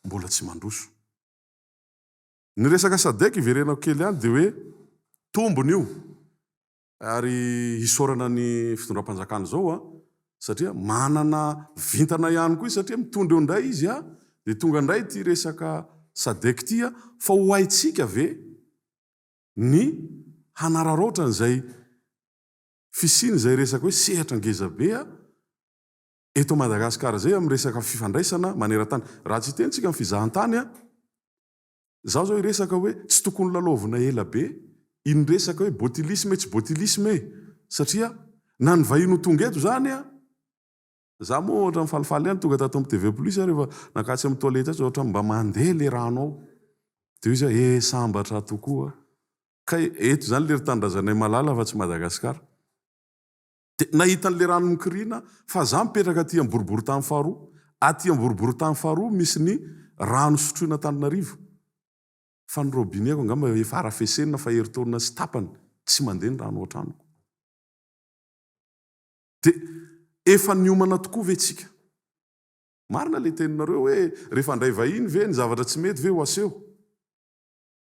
mbola tsy mandroso. Ny resaka Sadec iverenako kely ihany dia hoe tombony io. Ary hisaorana ny fitondram-panjakana izao an, satria manana vintana ihany koa izy satria mitondra eo indray izy an, dia tonga indray ity resaka Sadec ity fa ho haintsika ve ny hanararaotra an'izay fisian'izay resaka hoe sehatra ngeza be eto Madagasikara izay amin'ny resaka fifandraisana maneran-tany. Raha tsy hiteny tsika ny fizahantany, izaho izao hiresaka hoe tsy tokony lalaovina ela be iny resaka hoe botulisme tsy botulisme e! satria na ny vahiny ho tonga eto izany, Za moa ohatran'ny falifaly ihany tonga tato amin'ny TV plus aho rehefa nankatsy amin'ny toilette atsy ohatran'ny mba mandeha le rano ao. Dia hoy izy hoe eh sambatra tokoa. Kay eto izany lery tanindrazanay malala fa tsy Madagascar. Dia nahita an'le rano mikoriana fa za mipetraka aty amin'ny boriborintany faharoa. Aty amin'ny boriborintany faharoa misy ny rano sotroina Antananarivo. Fa ny robinet-ko angamba efa arafesenina fa herintaona sy tapany tsy mandeha ny rano ao an-tranoko. Dia efa niomana tokoa ve tsika? Marina ilay teninareo hoe rehefa handray vahiny ve ny zavatra tsy mety ve ho aseho?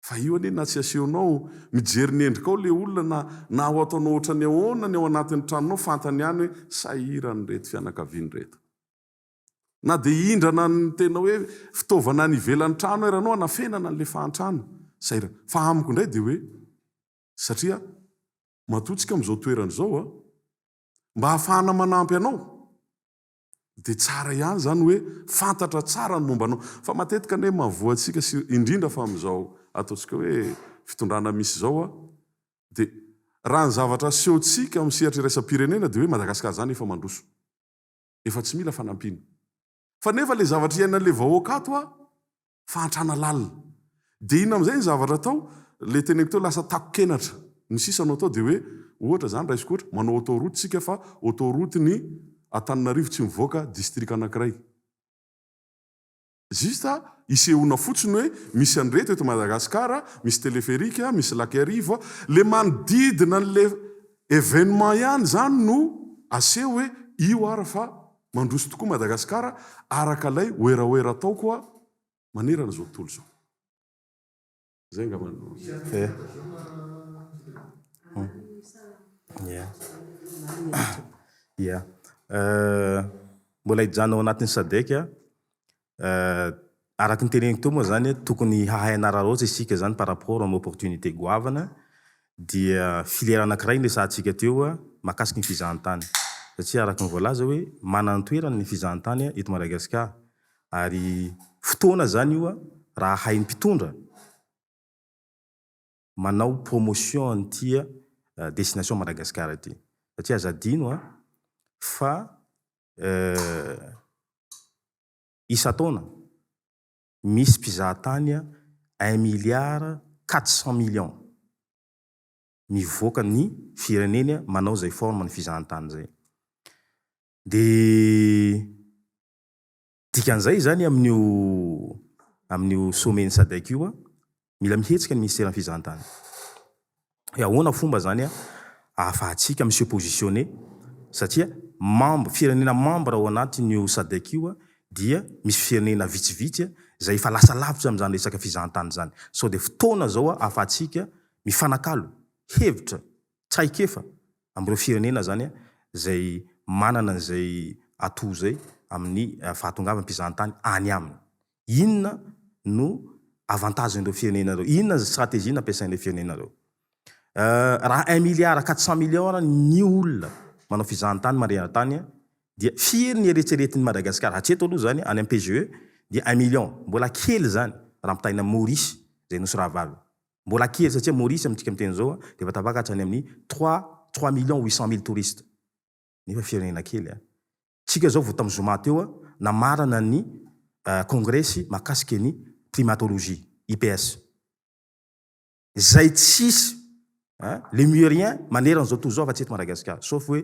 Fa io anie na tsy asehonao, mijery ny endrikao ilay olona na na ho ataonao ohatran'ny ahoana ny ao anatin'ny tranonao fantany ihany hoe sahirana ireto fianakaviana ireto. Na dia hindrana ny tena hoe fitaovana any ivelan'ny trano ary ianao hanafenana an'ilay fahantrana. Sahirana. Fa amiko indray dia hoe satria Matoa tsika amin'izao toerana izao a, mba hahafahana manampy anao dia tsara ihany izany hoe fantatra tsara ny momba anao. Fa matetika anie mahavoa antsika sy indrindra fa amin'izao ataontsika hoe fitondrana misy izao a, dia raha ny zavatra asehontsika amin'ny sehatra iraisam-pirenena dia hoe Madagasikara izany efa mandroso. Efa tsy mila fanampiana. Fa nefa ilay zavatra iainan'ilay vahoaka ato a, fahantrana lalina. Dia inona amin'izay ny zavatra atao? Ilay teneniko teo lasa tako-kenatra. Ny sisa no atao dia hoe, ohatra izany, raisiko ohatra, manao autoroute isika fa autoroute ny Antananarivo tsy mivoaka district anankiray. Juste isehoana fotsiny hoe misy an'ireto eto Madagascar, misy téléphérique, misy lac Iarivo, le manodidina an'le événement ihany izany no aseho hoe io ary fa mandroso tokoa Madagascar araka ilay werawera ataoko a manerana izao tontolo izao. Zay angamba no. Ia. Ia. Mbola hijanona ao anatin'ny Sadec aho. Araka ny teneniko teo moa izany, tokony hahay hanararaotra isika izany par rapport amin'ny opportunité goavana dia filière anankiray no resahantsika teo mahakasika ny fizahantany. Satria araka ny voalaza hoe manana ny toerany ny fizahantany eto Madagasikara. Ary fotoana izany io raha hain'ny mpitondra manao promotion an'ity destination Madagascar ity. Satria aza adino fa isan-taona misy mpizahatany un milliard 400 millions mivoaka ny fireneny manao izay forme ny fizahantany izay. Dia Dikan'izay izany amin'io amin'io sommet-n'ny Sadec io, mila mihetsika ny minisiteran'ny fizahantany. Hoe ahoana fomba izany ahafahantsika mi se positionner satria membre, firenena membre ao anatin'io Sadec io dia misy firenena vitsivitsy izay efa lasa lavitra amin'izany resaka fizahantany izany. Sao dia fotoana izao ahafahantsika mifanakalo hevitra, traikefa amin'ireo firenena izany izay manana an'izay atout izay amin'ny fahatongavan'ny mpizahantany any aminy. Inona no avantage-n'ireo firenena ireo? Inona ny stratégie nampiasain'ireo firenena ireo? Raha un milliard 400 millions ny olona manao fizahantany maneran-tany dia firy ny eretreretin'i Madagasikara? Hatreto aloha izany any amin'ny PGE dia un million, mbola kely izany raha ampitahaina amin'i Maurice izay nosy rahavavy. Mbola kely satria Maurice amintsika miteny izao dia efa tafakatra any amin'ny trois 3 millions 800 mille touristes nefa firenena kely a. Tsika izao vao tamin'ny zoma teo namarana ny kongresy mahakasika ny primatologie, IPS. Izay tsisy lemurien manerana izao tontolo izao afa-tsy eto Madagasikara sauf hoe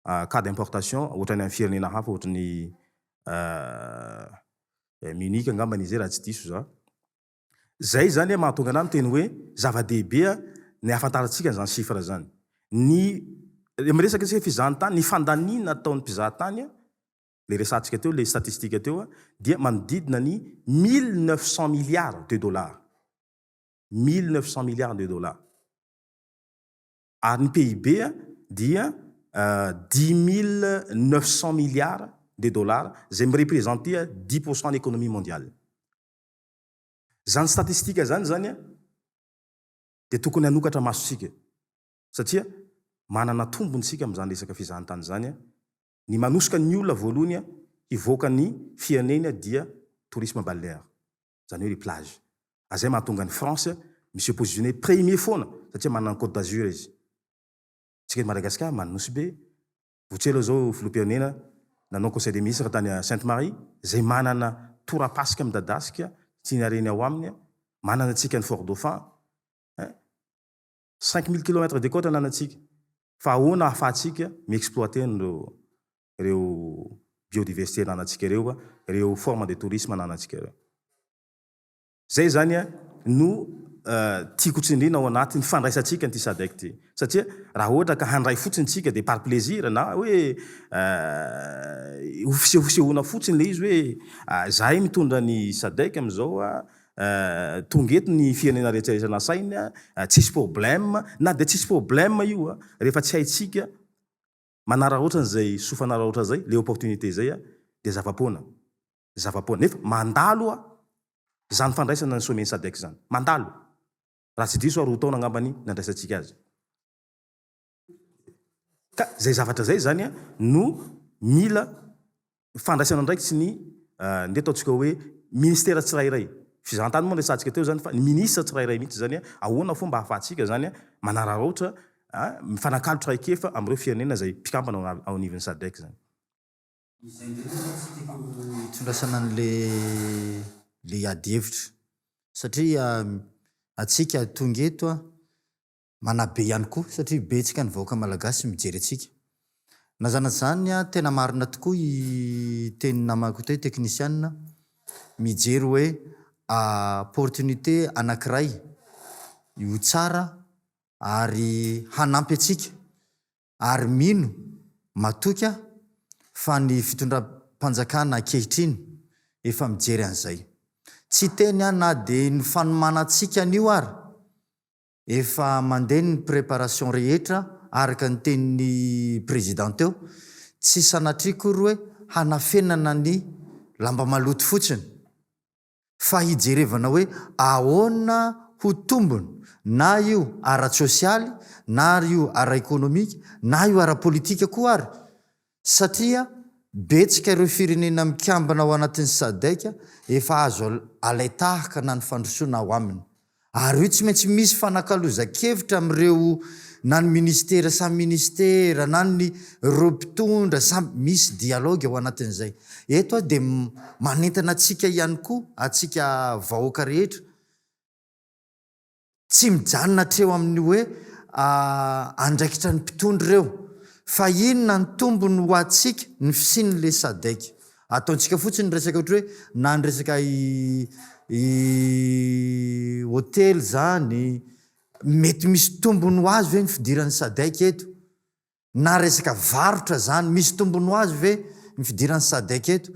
cas d'importation ohatran'ny amin'ny firenena hafa ohatran'ny Munich angambany izy raha tsy diso za. Zay zany mahatonga anah miteny hoe zava-dehibe ny ahafantarantsika an'izany chiffre zany. Ny miresaka isika fizahantany, ny fandaniana ataon'ny mpizahatany, le resahantsika teo, le statistique teo dia manodidina ny 1900 milliards de dollars. 1900 milliards de dollars. Ary ny PIB dia 10900 milliards de dollars zay mi-representer 10% ny économie mondiale. Izany statistika izany izany dia tokony hanokatra masontsika satria manana tombony isika amin'izany resaka fizahantany izany. Ny manosika ny olona voalohany hivoaka ny fireneny dia tourisme balnéaire, izany hoe les plages. Ary izay mahatonga an'i France mi-se positionner premier foana satria manana ny Côte d'Azur izy. Tsika eto Madagascar manana Nosy Be, vao tsy ela izao filoham-pirenena nanao conseil des ministres tany Sainte Marie izay manana torapasika midadasika tsy ny hareny ao aminy, manana antsika ny Fort Dauphin, hein, 5000 kilomètres de côte ananantsika, fa ahoana ahafahantsika mi-exploiter an'ireo ireo biodiversité ananantsika ireo, ireo forme de tourisme ananantsika ireo. Zay zany no tiako tsindriana ao anatin'ny fandraisantsika an'ity Sadec ity. Satria raha ohatra ka handray fotsiny tsika dia par plaisir na hoe ho fisehosehoana fotsiny ilay izy hoe zahay mitondra ny Sadec amin'izao, tonga eto ny firenena rehetra rehetra nasaina, tsisy problème, na dia tsisy problème io rehefa tsy haintsika manararaotra an'izay soa fanararaotra izay, ilay opportunité izay dia zava-poana. Zava-poana. Nefa mandalo a izany fandraisana ny sommet Sadec izany. Mandalo. Raha tsy diso aho roa taona angambany nandraisantsika azy. Ka izay zavatra izay izany a no mila fandraisana andraikitry ny ndeha ataontsika hoe ministera tsirairay. Fizahantany moa no resahantsika teo izany fa ny ministra tsirairay mihitsy izany a, ahoana fomba ahafahantsika izany a manararaotra a mifanakalo traikefa amin'ireo firenena izay mpikambana ao anivon'ny Sadec izany. Izay indrindra no tsy tiako hitondrasana an'le le ady hevitra satria antsika tonga eto a, manabe ihany koa satria betsaka ny vahoaka malagasy mijery antsika. Na zany na zany a, tena marina tokoa i tenin'ny namako teo teknisiana, mijery hoe opportunité anakiray ho tsara ary hanampy antsika Ary mino, matoky aho fa ny fitondram-panjakana ankehitriny efa mijery an'izay. Tsy hiteny aho na dia ny fanomanantsika an'io ary efa mandeha ny préparation rehetra araka ny tenin'ny Président teo, tsy sanatria akory hoe hanafenana ny lamba maloto fotsiny. fa hijerevana hoe ahoana ho tombony na io ara-tsosialy na io ara-ekonomika na io ara-politika koa ary satria betsaka ireo firenena mikambana ao anatin'ny Sadec efa azo alain-tahaka na ny fandrosoana ao aminy. Ary io tsy maintsy misy fanakalozan-kevitra amin'ireo na ny ministera samy ministera na ny ireo mpitondra samy misy dialogue ao anatin'izay. Eto aho dia manentana antsika ihany koa, antsika vahoaka rehetra, tsy mijanona hatreo amin'ny hoe andraikitra ny mpitondra ireo fa inona ny tombony ho antsika ny fisian'ilay Sadec. Ataontsika fotsiny ny resaka ohatry hoe na ny resaka hotely zany, mety misy tombony ho azy ve ny fidiran'ny Sadec eto? Na resaka varotra zany, misy tombony ho azy ve ny fidiran'ny Sadec eto?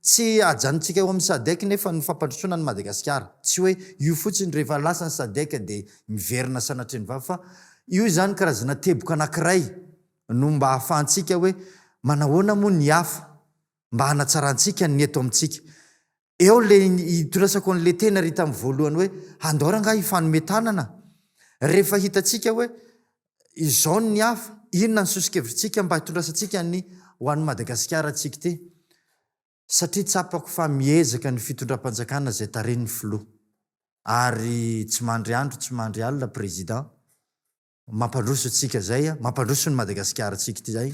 Tsy ajanontsika eo amin'ny Sadec nefa ny fampandrosoana an'i Madagasikara. Tsy hoe io fotsiny rehefa lasa ny Sadec dia miverina sanatria ny vava fa io izany karazana teboka anankiray no mba ahafahantsika hoe manahoana moa ny hafa mba hanatsarantsika ny eto amintsika. Eo le itorasako an'le teny ary tamin'ny voalohany hoe andao rangahy hifanome tanana rehefa hitantsika hoe izao ny hafa, inona ny soso-kevitritsika mba hitondrasantsika ny ho an'i Madagasikara tsika ity. Satria tsapako fa miezaka ny fitondram-panjakana izay tarihin'ny filoha. Ary tsy mandry andro tsy mandry alina président. Mampandroso antsika zay a, mampandroso ny Madagasikara antsika ity zay,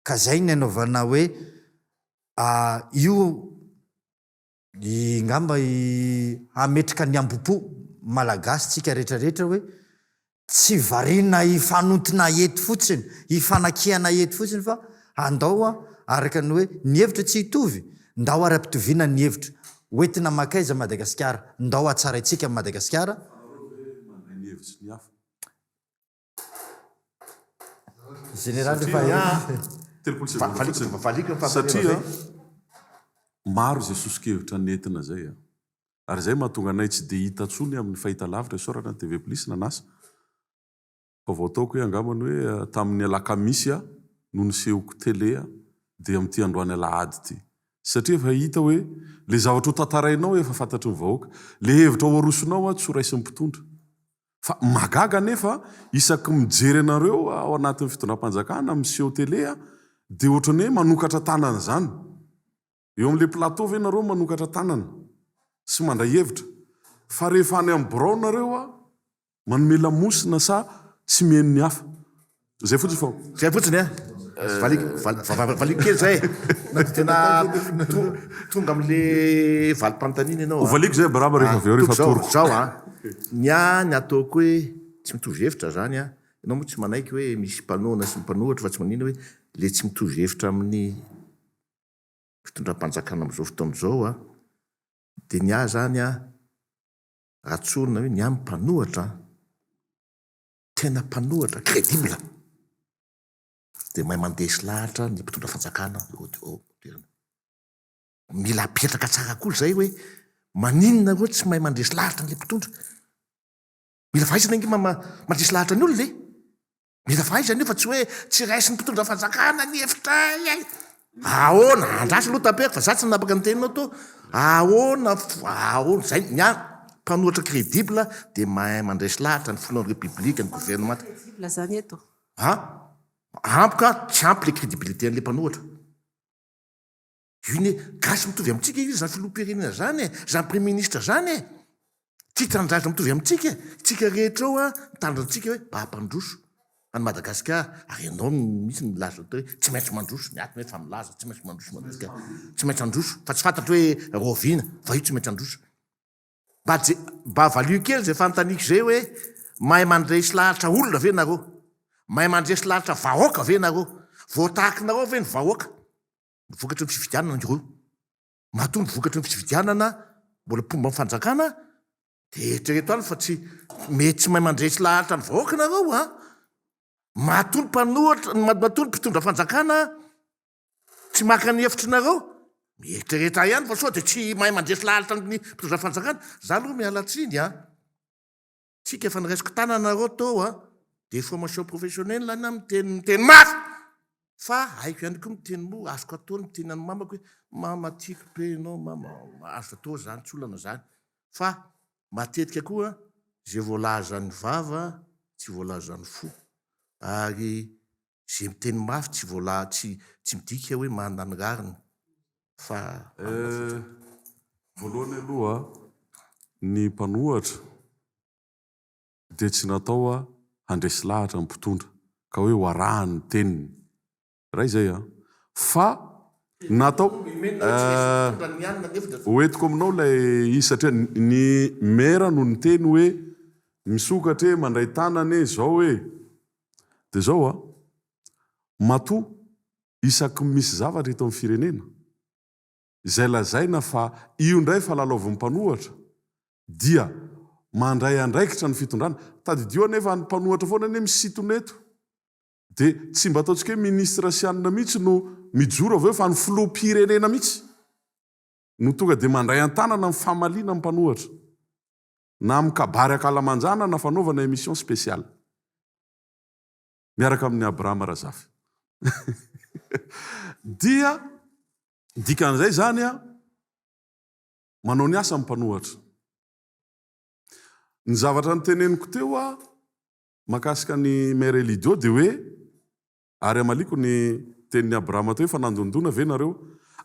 ka zay ny anaovana hoe io ngamba hametraka ny ambom-po malagasy tsika rehetra rehetra hoe tsy variana hifanontona eto fotsiny, hifanakihana eto fotsiny fa andao a araka ny hoe ny hevitra tsy hitovy, ndao ary ampitoviana ny hevitra, hoentina mankaiza Madagasikara, ndao hatsaraintsika Madagasikara. Mandray ny hevitry ny hafa. Général efa 30 segondra fotsiny. Satria maro izay soso-kevitra nentina izay a. Ary izay mahatonga anay tsy dia hita intsony amin'ny fahitalavitra, isaorana ny TV Plus nanasa. Fa vao ataoko hoe angambany hoe tamin'ny alakamisy aho no nisehoko télé dia amin'ity androany alahady ity. Satria efa hita hoe le zavatra ho tantarainao efa fantatry ny vahoaka. Le hevitra ho arosonao tsy ho raisin'ny mpitondra. Fa mahagaga anefa isaky mijery anareo ao anatin'ny fitondram-panjakana miseho télé dia ohatran'ny hoe manokatra tanana izany. Eo amin'ilay plateau ve nareo manokatra tanana sy mandray hevitra? Fa rehefa any amin'ny birao nareo manome lamosina sa tsy mihaino ny hafa? Zay fotsiny fa. Zay fotsiny an! Valiko valiko kely zay e! Tena tonga amin'le valim-panontaniana ianao an! Hovaliko zay Abraham rehefa avy eo rehefa atoroko. Zao an! Ny ahy ny ataoko hoe tsy mitovy hevitra zany an! Ianao moa tsy manaiky hoe misy mpanohana sy ny mpanohitra fa tsy maninona hoe le tsy mitovy hevitra amin'ny fitondram-panjakana amin'izao fotoana izao an, dia ny ahy izany an, raha tsorina hoe ny ahy mpanohatra an, tena mpanohatra crédible, dia mahay mandresy lahatra ny mpitondra fanjakana eo an-toerana. Mila apetraka tsara koa izay hoe maninona ireo tsy mahay mandresy lahatra an'ilay mpitondra. Mila fahaizana ange mandresy lahatra ny olona e. Mila fahaizana io fa tsy hoe tsy raisin'ny mpitondra fanjakana ny hevitray e! Ahoana? Andraso aloha Taperiko fa za tsy nanapaka ny teninao tô. Ahoana ahoana zay ny ahy mpanohatra crédible dia mahay mandresy lahatra ny filohan'ny République, ny gouvernemanta. Crédible zany eto. An! Ampy ka tsy ampy le crédibilité an'le mpanohatra. Io ne gasy mitovy amintsika io zany filoham-pirenena zany e, zany praiministra zany e! Tia tanindrazana mitovy amintsika e! Tsika rehetra ao an, mitandrina antsika hoe mba hampandroso an'i Madagasikara, ary ianao mihitsy no milaza teo hoe tsy maintsy mandroso, ny ato nefa milaza tsy maintsy mandroso Madagasikara, tsy maintsy handroso fa tsy fantatro hoe rahoviana fa io tsy maintsy handroso. Mba je, mba valio kely zay fanontaniako zay hoe mahay mandresy lahatra olona ve nareo? Mahay mandresy lahatra vahoaka ve nareo? Voatahakinareo ve ny vahoaka? Ny vokatry ny fifidianana ireo. Matoa ny vokatry ny fifidianana mbola mpomba ny fanjakana dia eritrereto any fa tsy mety tsy mahay mandresy lahatra ny vahoaka nareo a! Matoa ny mpanohitra, matoa ny mpitondra fanjakana tsy maka ny hevitrinareo, mieritrereta ihany fa sao dia tsy mahay mandresy lahatra ny mpitondra fanjakana. Za aloha miala tsiny a! Tsika efa niraisiko tanana nareo teo a, de formation professionnelle any miteny miteny mafy fa haiko ihany koa miteny mora, azoko atao ny miteny an'i mamako hoe mama tiako be ianao mama, azo atao zany tsy olana zany fa matetika koa ze voalazan'ny vava tsy voalazan'ny fo ary Ze miteny mafy tsy voala tsy tsy midika hoe manana ny rariny fa manana fotsiny. Voalohany aloha ny mpanohatra dia tsy natao handresy lahatra ny mpitondra ka hoe ho arahany ny teniny. Iray izay an. Fa natao Ho entiko aminao ilay izy satria ny maire no niteny hoe misokatra e, mandray tanana e, izao e. Dia izao an, matoa isaky ny misy zavatra eto amin'ny firenena, izay lazaina fa io indray fa lalaovin'ny mpanohatra, dia mandray andraikitra ny fitondrana. Tadidio anefa ny mpanohatra foana anie misintona eto. Dia tsy mba ataontsika hoe ministre sy anona mihitsy no mijoro avy eo fa ny filoham-pirenena mihitsy no tonga dia mandray an-tanana ny famaliana ny mpanohatra. Na amin'ny kabary ankalamanjana na fanaovana émission spéciale. Miaraka amin'i Abraham Razafy. Dia dikan'izay izany an, manao ny asa ny mpanohatra. Ny zavatra noteneniko teo an, Mahakasika an'i Mère Elidio dia hoe, ary hamaliako ny tenin'i Abrahama teo hoe fa nandondona ve nareo?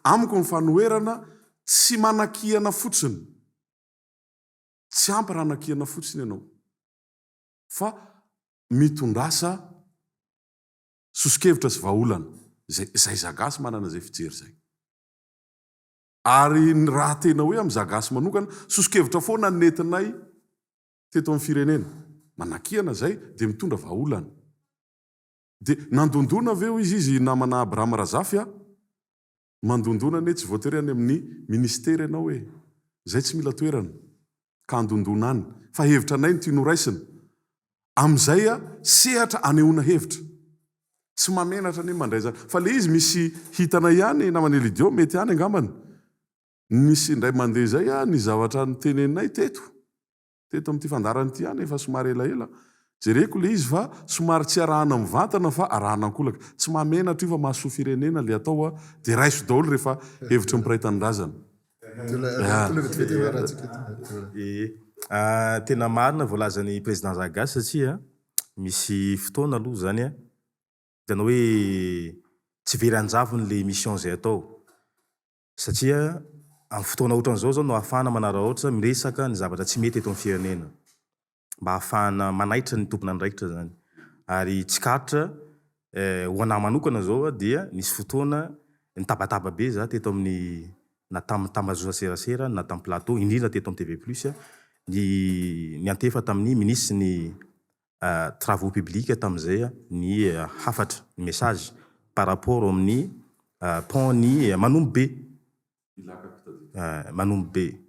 Amiko ny fanoherana tsy manakihana fotsiny. Tsy ampy raha anakihana fotsiny ianao fa mitondrasa sosokevitra sy vahaolana. Izay, izay za gasy manana izay fijery izay. Ary raha tena hoe amin'ny za gasy manokana, sosokevitra foana no nentinay teto amin'ny firenena. Manakihana izay dia mitondra vahaolana. Dia nandondona ve hoy izy izy namana Abraham Razafy a? Mandondona anie tsy voatery any amin'ny ministera ianao e! Izay tsy mila toerana ka handondona any fa hevitra anay no tiany ho raisina. Amin'izay a, sehatra anehoana hevitra. Tsy mahamenatra anie mandray izany. Fa le izy misy hitanay ihany namana Elidio, mety any angambany. Nisy indray mandeha izay ny zavatra noteneninay teto, teto amin'ity fandaharana ity ihany, efa somary elaela. Jereko le izy fa somary tsy arahana mivantana fa arahana ankolaka. Tsy mahamenatra io fa mahasoa firenena le atao a, de raiso daholo rehefa hevitry ny mpiray tanindrazana. Ee, tena marina voalazan'i Président Zagasy satria misy fotoana aloha zany hitanao hoe tsy very anjavony le émission zay atao satria amin'ny fotoana ohatran'izao zao no ahafahana manararaotra miresaka ny zavatra tsy mety eto amin'ny firenena. mba hahafahana manaitra ny tompon'andraikitra izany. Ary tsikaritra ho anah manokana izao dia nisy fotoana nitabataba be za teto amin'ny na tamin'ny tambazotra serasera na tamin'ny plateau indrindra teto amin'ny TV plus ny niantefa tamin'ny minisitry ny travaux publics tamin'izay ny hafatra, ny message par rapport amin'ny pont ny Manombobe. Manombo be.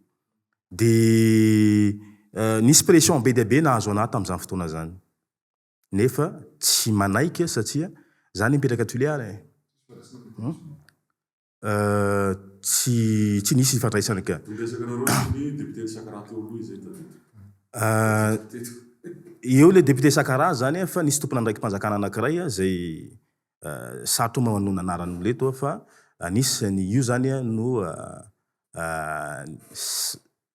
Dia nisy pression be dia be nahazo anah tamin'izany fotoana izany. Nefa tsy manaiky satria za anie mipetraka Tuléar e. Tsy tsy nisy ifandraisany ka. Niresaka nareo sy ny député Sakaraha teo aloha izay tadidiko. Eo ilay député Sakaraha izany fa nisy tompon'andraiki-panjakana anankiray izay Sarotra manonona anaran'olona eto aho fa anisany io zany no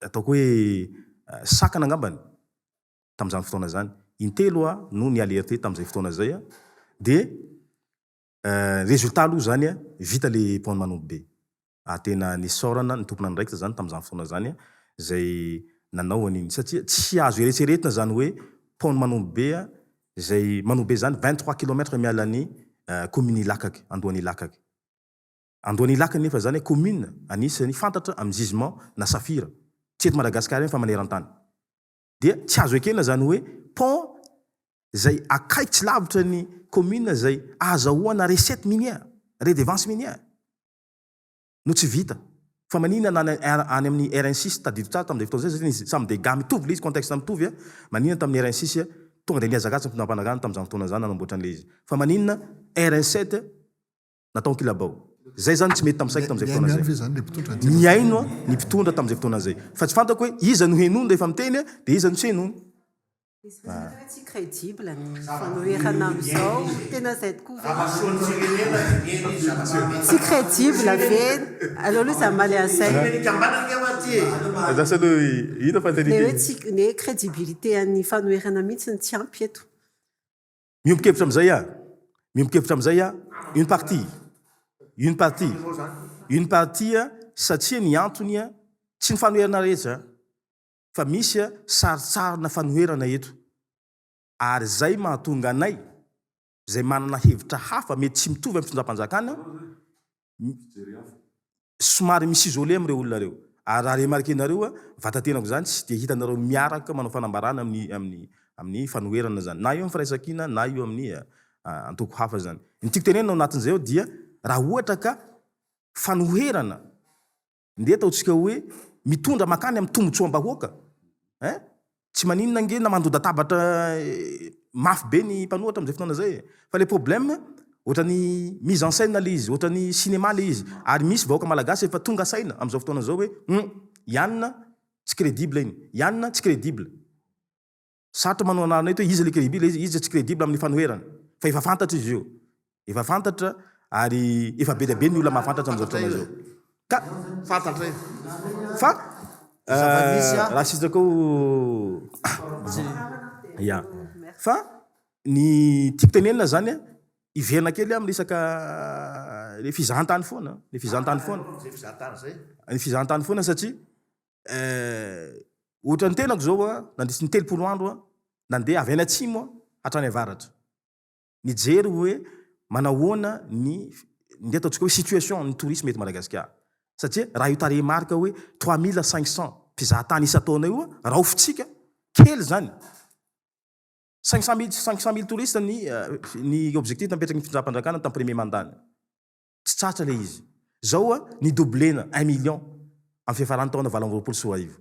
ataoko hoe sakana angambany tamin'izany fotoana izany. Intelo aho no ni-alerter tamin'izay fotoana izay dia résultat aloha zany vita le pont Manombobe. Ary tena nisaorana ny tompon'andraikitra izany tamin'izany fotoana izany izay nanao an'iny satria tsy azo eretseretina izany hoe pont Manombobe izay Manombobe izany 23 kilomètre miala ny commune Ilakaky, Andohan'Ilakaky. Andohan'Ilakaky nefa izany commune anisan'ny fantatra amin'ny gisement na safira, tsy eto Madagasikara ihany fa maneran-tany. Dia tsy azo ekena izany hoe pont izay akaiky tsy lavitra ny commune izay ahazahoana recette minière, redevance minière. no tsy vita. Fa maninona na any amin'ny RN six, tadidio tsara tamin'izay fotoana izay satria nisy samy dégâts mitovy ilay izy, contexte mitovy a, maninona tamin'ny RN six tonga dia nihazakazaka ny fitondram-panjakana tamin'izany fotoana izany nanamboatra an'ilay izy. Fa maninona RN sept natao ankilabao. Izay izany tsy mety tamin'ny saiko tamin'izay fotoana izay. Mihaino ny mpitondra tamin'izay fotoana izay. Fa tsy fantako hoe iza no henoiny rehefa miteny dia iza no tsy henoiny. Misy resaka hoe tsy crédible ny fanoherana amin'izao, tena izay tokoa ve? Tsy crédible ve? Aleo aloha izy hamaly an'izay. Ny hoe tsy, ny hoe crédibilité an'ny fanoherana mihitsy no tsy ampy eto. Miombon-kevitra amin'izay aho, miombon-kevitra amin'izay aho, une partie, une partie, une partie satria ny antony tsy ny fanoherana rehetra. fa misy sarintsarina fanoherana eto ary zay mahatonga anay zay manana hevitra hafa mety tsy mitovy amin'ny fitondram-panjakana somary mi-s'isoler amin'ireo olona ireo ary raha remarquer-nareo vatatenako zany tsy dia hitanareo miaraka manao fanambarana amin'ny amin'ny amin'ny fanoherana zany na eo amin'ny firaisankina na eo amin'ny antoko hafa zany. Ny tiako tenenina ao anatin'izay ao dia raha ohatra ka fanoherana Ndeha ataontsika hoe mitondra makany amin'ny tombotsoam-bahoaka eh! Tsy maninona ange na mandodatabatra mafy be ny mpanohatra amin'izay fotoana izay e! Fa le problème ohatran'ny mise en scène le izy, ohatran'ny cinéma le izy, ary misy vahoaka malagasy efa tonga saina amin'izao fotoana izao hoe hum! I anona tsy crédible iny, i anona tsy crédible. Sarotra manao anarana eto hoe iza le crédible, iza tsy crédible amin'ny fanoherana fa efa fantatra izy io. Efa fantatra ary efa be dia be ny olona mahafantatra amin'izao fotoana izao. Ka fantatra io. Fa raha sitraka ho ya. Fa ny tiako tenenina zany hiverina kely amin'ny resaka le fizahantany foana, le fizahantany foana. Ny fizahantany foana satria Ohatran'ny tenako izao a, nandritry ny 30 andro a, nandeha avy any atsimo hatrany avaratra, nijery hoe manahoana ny ny ataontsika hoe situation ny tourisme eto Madagasikara. Satria raha io tarehimarika hoe 3500 mpizahatany isan-taona io a, raofintsika, kely izany. 500 mille, 500 mille touristes ny ny objectif napetraky ny fitondram-panjakana tamin'ny premier mandat-ny. Tsy tratra ilay izy. Zao a, ni-doubler-na un million amin'ny fiafaran'ny taona 2028.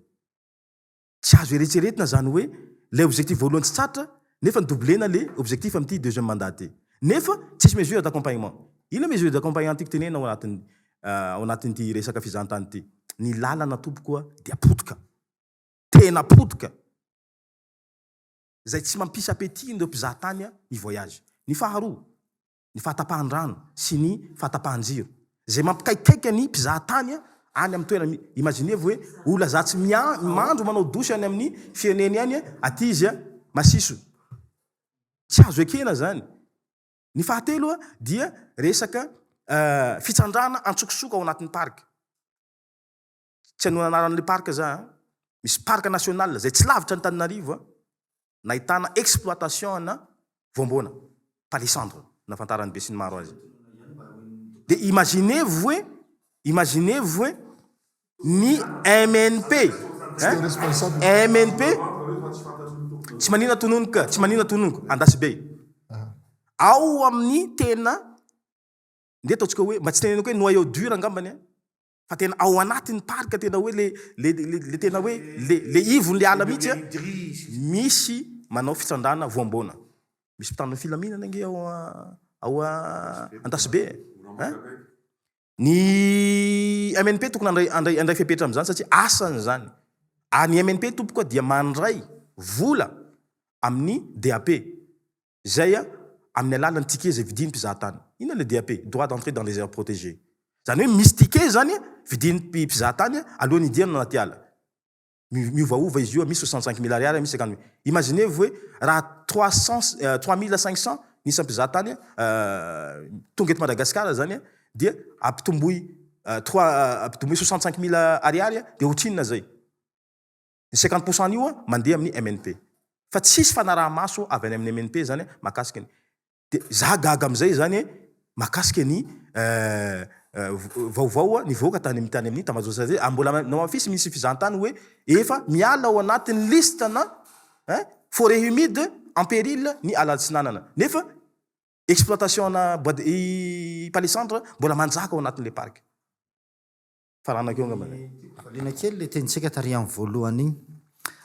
Tsy azo eretseretina izany hoe ilay objectif voalohany tsy tratra nefa ni-doubler-na ilay objectif amin'ity deuxième mandat ity. Nefa tsisy mesure d'accompagnement. Inona mesure d'accompagnement tiako tenenina ao anatin'ny ao anatin'ity resaka fizahantany ity? Ny lalana tompoko a dia potika. Tena potika. izay tsy mampisy appétit ireo mpizahatany hi-voyage. Ny faharoa, ny fahatapahan-drano sy ny fahatapahan-jiro izay mampikaikaika ny mpizahatany any amin'ny toerana. Imaginez-vous hoe olona za tsy mandro manao douche any amin'ny fireneny any, aty izy masiso. Tsy azo ekena izany. Ny fahatelo dia resaka fitsandrahana antsokosoko ao anatin'ny parc. Tsy hanao anaran'ilay parc za an. Misy parc national izay tsy lavitra an'Antananarivo an, nahitana exploitation ana voamboana, palissandre, nahafantaran'ny besinimaro azy. Dia imaginez-vous hoe, imaginez-vous hoe ny MNP, hein, MNP, tsy manina tononiko ka, tsy manina tononiko, Andasibe. Ao amin'ny tena, ndeha ataontsika hoe, mba tsy teneniko hoe noyau dur angambany an, fa tena ao anatin'ny parc tena hoe le le le tena hoe le le ivon'le ala mihitsy a, misy manao fitsandrahana voamboana. Misy mpitandro ny filaminana ange ao ao Andasibe e. Hein? Ny MNP tokony handray handray handray fepetra amin'izany satria asany izany. Ary ny MNP tompoko dia mandray vola amin'ny DAP. Izay amin'ny alalan'ny ticket izay vidian'ny mpizahatany. Inona ilay DAP? Droit d'entrée dans les aires protégées. Izany hoe misy ticket izany vidian'ny mpizahatany alohan'ny hidirana anaty ala. Miovaova izy io, misy 65 000 ariary, misy 50 000. Imaginez vous hoe raha 300, 3500 ny isan'ny mpizahatany tonga eto Madagasikara izany dia ampitomboy trois, ampitomboy 65 000 ariary dia ohatrinona izay? Ny 50 pour cent an'io mandeha amin'ny MNP. Fa tsisy fanaraha-maso avy any amin'ny MNP zany mahakasika ny. Dia za gaga amin'izay zany mahakasika ny vaovao nivoaka tany amin'ny tany amin'ny tambajotra zay. Ary mbola namafisy misy fizahantany hoe efa miala ao anatin'ny liste na forêt humide en péril ny ala atsinanana. Nefa exploitation ana bois de palissandre mbola manjaka ao anatin'ilay parc. Faranako eo angamba zay. Valiana kely ilay tenintsika tary amin'ny voalohany iny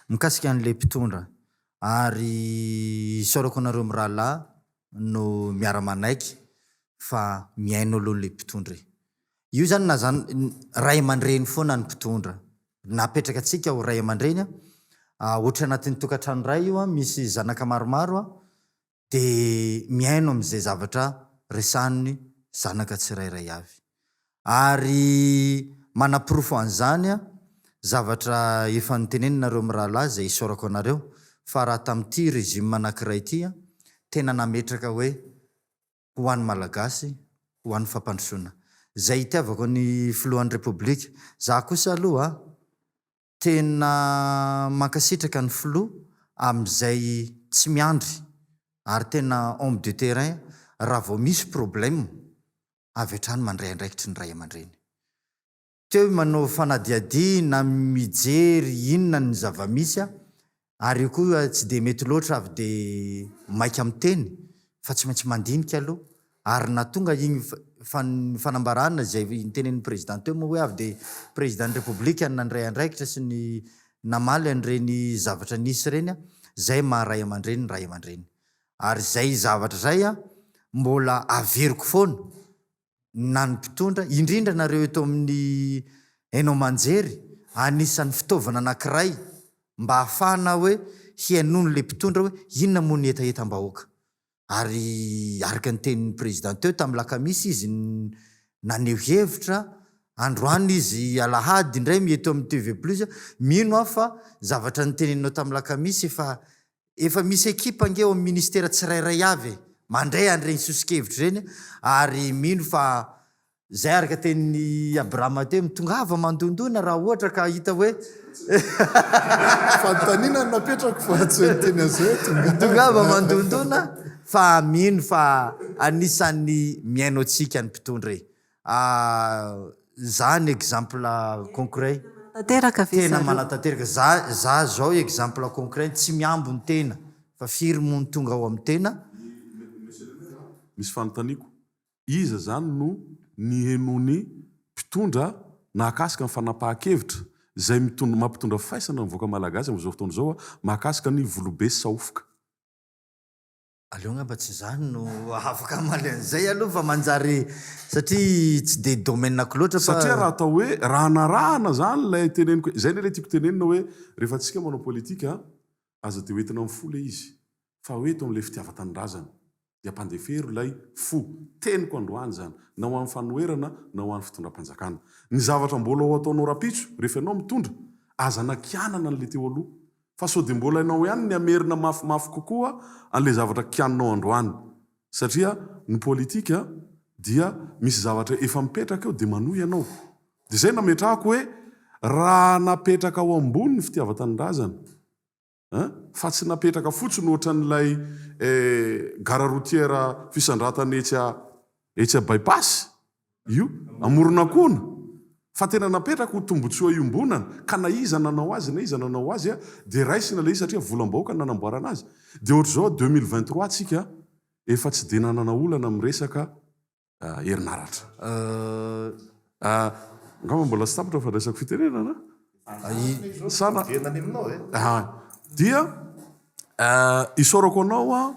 mikasika an'ilay mpitondra ary isaorako anareo mirahalahy no miara-manaiky fa mihaino aloha ilay mpitondra e. Io zany na zany ray aman-dreny foana ny mpitondra. Napetraka antsika ho ray aman-dreny an, ohatra anatin'ny tokantrano iray io an, misy zanaka maromaro an, dia mihaino amin'izay zavatra resahin'ny zanaka tsirairay avy. Ary manaporofo an'izany zavatra efa noteneninareo mirahalahy izay isaorako anareo fa raha tamin'ity régime anankiray ity tena nametraka hoe ho an'ny Malagasy, ho an'ny fampandrosoana. Izay itiavako ny filohan'ny Repoblika. Za kosa aloha Tena mankasitraka ny filoha amin'izay tsy miandry ary tena homme de terrain raha vao misy problème avy hatrany mandray andraikitry ny ray aman-dreny. Teo manao fanadihadiana mijery inona ny zava-misy ary io koa tsy dia mety loatra avy dia maika miteny fa tsy maintsy mandinika aloha ary na tonga iny fanambarana izay notenenin'ny président teo moa hoe avy dia président ny république no nandray andraikitra sy ny namaly an'ireny zavatra nisy ireny izay maha ray aman-dreny ny ray aman-dreny ary izay zavatra izay mbola averiko foana na ny mpitondra, indrindra nareo eto amin'ny haino aman-jery, anisan'ny fitaovana anankiray mba hahafahana hoe hihainoan'ilay mpitondra hoe inona moa ny hetahetam-bahoaka. Ary araka ny tenin'ny président teo tamin'ny lakamisy izy naneho hevitra, androany izy alahady indray eto amin'ny TV plus, mino aho fa zavatra noteneninao tamin'ny lakamisy efa Efa misy ekipa ange ao amin'ny ministera tsirairay avy e, mandray an'ireny soso-kevitra ireny ary mino fa izay araka tenin'i Abrahama teo, mitongava mandondona raha ohatra ka hita hoe Fanontaniana no napetrako fa tsy hoe niteny an'izay hoe tongava. Tongava mandondona fa mino fa anisan'ny mihaino antsika ny mpitondra e. Za ny exemple concret. Manatanteraka ve Tena zareo? manatanteraka. Za za zao exemple concret tsy mihambo ny tena fa firy moa ny tonga ao amin'ny tena. Misy fanontaniako, iza zany no nihenoan'ny mpitondra nahakasika ny fanapahan-kevitra izay mitondra mampitondra faisana ny vahoaka malagasy amin'izao fotoana izao mahakasika ny volobe saofoka? Aleo angamba tsy za no afaka hamaly an'izay aloha fa manjary satria tsy dia domaine-ko loatra fa. Satria raha atao hoe, raha narahana zany ilay teneniko, izay anie ilay tiako tenenina hoe rehefa tsika manao politika. Aza dia hoentina amin'ny fo ilay izy fa hoento amin'ilay fitiavan-tanindrazana. Dia ampandefero ilay fo. Teniko androany izany, na ho an'ny fanoherana na ho an'ny fitondram-panjakana. Ny zavatra mbola ho ataonao rahampitso, rehefa ianao mitondra, aza anakianana an'ilay teo aloha. Fa sao dia mbola ianao ihany ny hamerina mafimafy kokoa an'ilay zavatra kianinao androany. Satria ny politika dia misy zavatra efa mipetraka eo dia manohy ianao. Dia izay no nametrahako hoe raha napetraka ao ambony ny fitiavan-tanindrazana an, fa tsy napetraka fotsiny ohatran'ilay gare routière fisandratana etsy etsy By-pass io, Amoronakona, fa tena napetraka ho tombotsoa iombonana ka na iza nanao azy na iza nanao azy dia raisina ilay izy satria volam-bahoaka no nanamboarana azy. Dia ohatr'izao 2023 tsika efa tsy dia nanana olana amin'ny resaka herinaratra. Angamba mbola tsy tapitra ny fandraisako fitenenana an? Sa na. Dia isaorako anao an,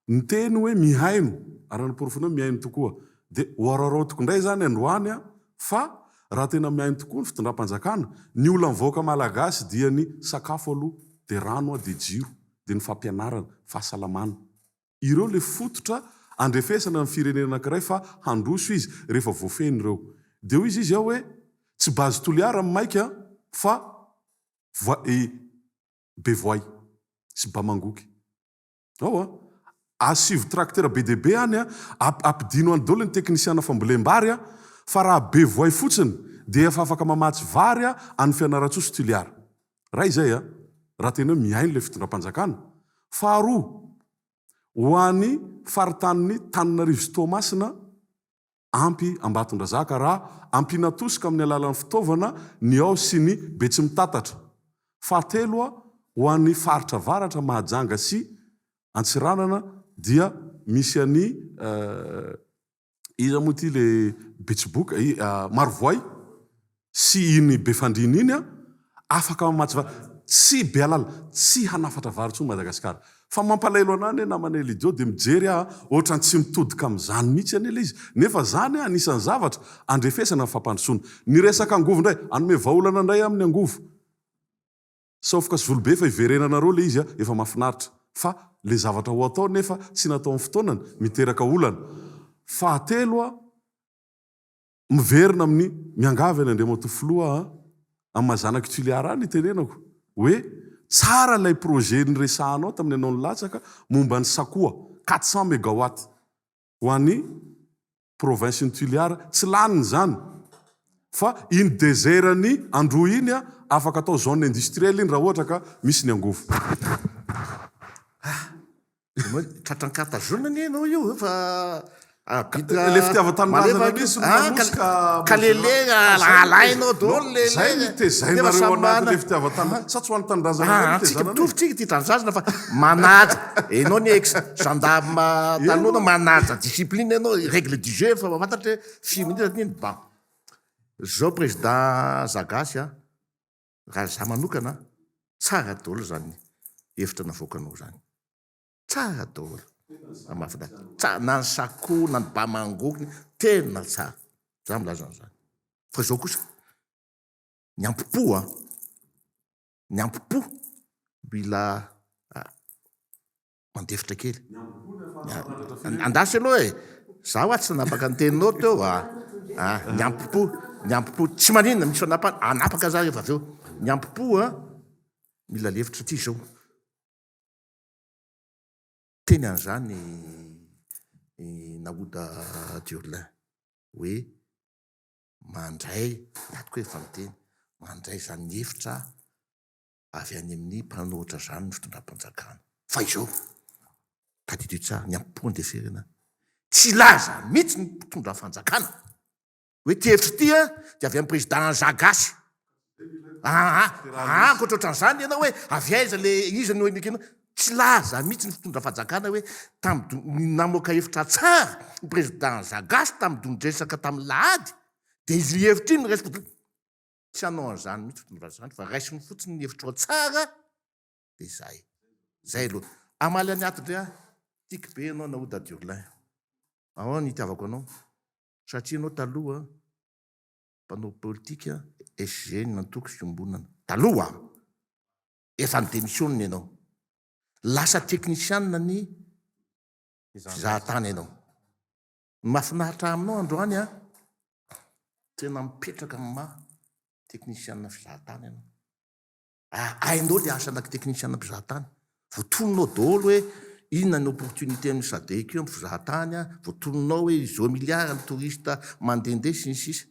niteny hoe mihaino, ary nanaporofoinao hoe mihaino tokoa. Dia ho araraotiko indray izany androany an, fa raha tena mihaino tokoa ny fitondram-panjakana, ny olan'ny vahoaka malagasy dia ny sakafo aloha, dia rano dia jiro, dia ny fampianarana, fahasalamana. Ireo le fototra andrefesana ny firenena anakiray fa handroso izy rehefa voafehiny ireo. De hoy izy izy ao hoe tsy base Toliara ny maika fa i Bevoay sy Bamangoky. Ao a! Asivo tracteur be dia be any a, ampidino any daholo ny teknisiana fambolem-bary a, fa raha Bevoay fotsiny dia efa afaka mamatsy vary any Fianarantsoa sy Toliara. Iray izay a, raha tena hoe mihaino ilay fitondram-panjakana. Faharoa, ho an'ny faritanin'i Tananarivo sy Toamasina, ampy Ambatondrazaka raha ampiana tosika amin'ny alalan'ny fitaovana ny ao sy ny Betsimitatatra. Fahatelo, ho an'ny faritra avaratra, Mahajanga sy Antsiranana dia misy an'i Iza moa ity le Betsiboka, i Marovoay sy iny Befandriana iny an, afaka mamatsy vary, tsy Bealala, tsy hanafatra vary intsony Madagasikara. Fa mampalahelo anah anie namana Elidiot dia mijery aho ohatran'ny tsy mitodika amin'izany mihitsy anie ilay izy, nefa izany anisan'ny zavatra andrefesana ny fampandrosoana. Ny resaka angovo indray, hanome vahaolana indray amin'ny angovo. Saofoka sy volobe efa hiverenanareo le izy a, efa mafinaritra. Fa le zavatra ho atao nefa tsy natao amin'ny fotoanany, miteraka olana. Fahatelo a, miverina amin'ny, miangavy an'i Andriamatoa Filoha a, amin'ny maha zanak'i Tuliara ahy no itenenako, hoe tsara ilay projet niresahanao tamin'ny ianao nilatsaka momba ny sakoa, 400 megawatt ho an'i province ny Tuliara, tsy laniny izany fa iny desert ny Androy iny afaka atao zone industrielle iny raha ohatra ka misy ny angovo. Ah! Tratran-katazonina anie ianao io fa habita Le fitiavan-tanindrazana mihitsy no manosika ka lele alainao daholo le Zay no tezainareo anaty le fitiavan-tanindrazana sa tsy ho an'ny tanindrazana indray no Tsika tezana anay? mitovy tsika tia tanindrazana fa manaja enao ny ex gendarme taloha anao manaja discipline enao regle du jeu efa mahafantatra hoe firy minitra ny ban zao président zagasy a raha za manokana tsara daholo zany hevitra navoakanao zany tsara daholo mahafinaritra tsara na ny sakoa na ny bamangoky tena tsara za milaza an'izany fa zao kosa ny ampo-po a ny ampo-po mila mandefitra kely andraso aloha e za hoa tsy nanapaka ny teninao teo a ah, ny ampo-po ny ampo-po tsy maninona misy fanapahana anapaka za rehefa avy eo ny ampo-po a mila lefitra satria zao teny an'izany i Nahoda Durlin hoe mandray, ny ato koa efa niteny, mandray izany hevitra avy any amin'ny mpanohitra izany ny fitondram-panjakana. Fa izao, tadidio tsara, ny ampohon-deferana, tsy hilaza mihitsy ny mpitondra fanjakana hoe ity hevitra ity dia avy amin'ny président Zagasy. Aa, ankoatra ohatran'izany ianao hoe avy aiza le iza no ekenao. Tsy laza mihitsy ny fitondra fanjakana hoe tamin'ny namoaka hevitra tsara ny président Zagasy tamin'ny don-dresaka tamin'ny lahady dia izy hevitra iny no raisiko. Tsy hanao an'izany mihitsy fitondra fanjakana fa raisiny fotsiny ny hevitrao tsara dia zay. Zay aloha. Hamaly an'i Ato indray aho, tiako be ianao Nahoda Durlin. Ahoana ny itiavako anao? Satria ianao taloha mpanao politika SG ny antoko fiombonana. Taloha! Efa ni-démissionne ianao. Lasa teknisianina ny fizahan-tany ianao. Ny mahafinaritra aminao androany an, tena mipetraka amin'ny maha teknisianina fizahan-tany ianao. Hainao le asana teknisianina mpizahan-tany. Voatononao daholo hoe inona ny opportunité amin'ny SADC io amin'ny fizahan-tany, voatononao hoe izao milliard ny touriste mandehandeha sy ny sisa.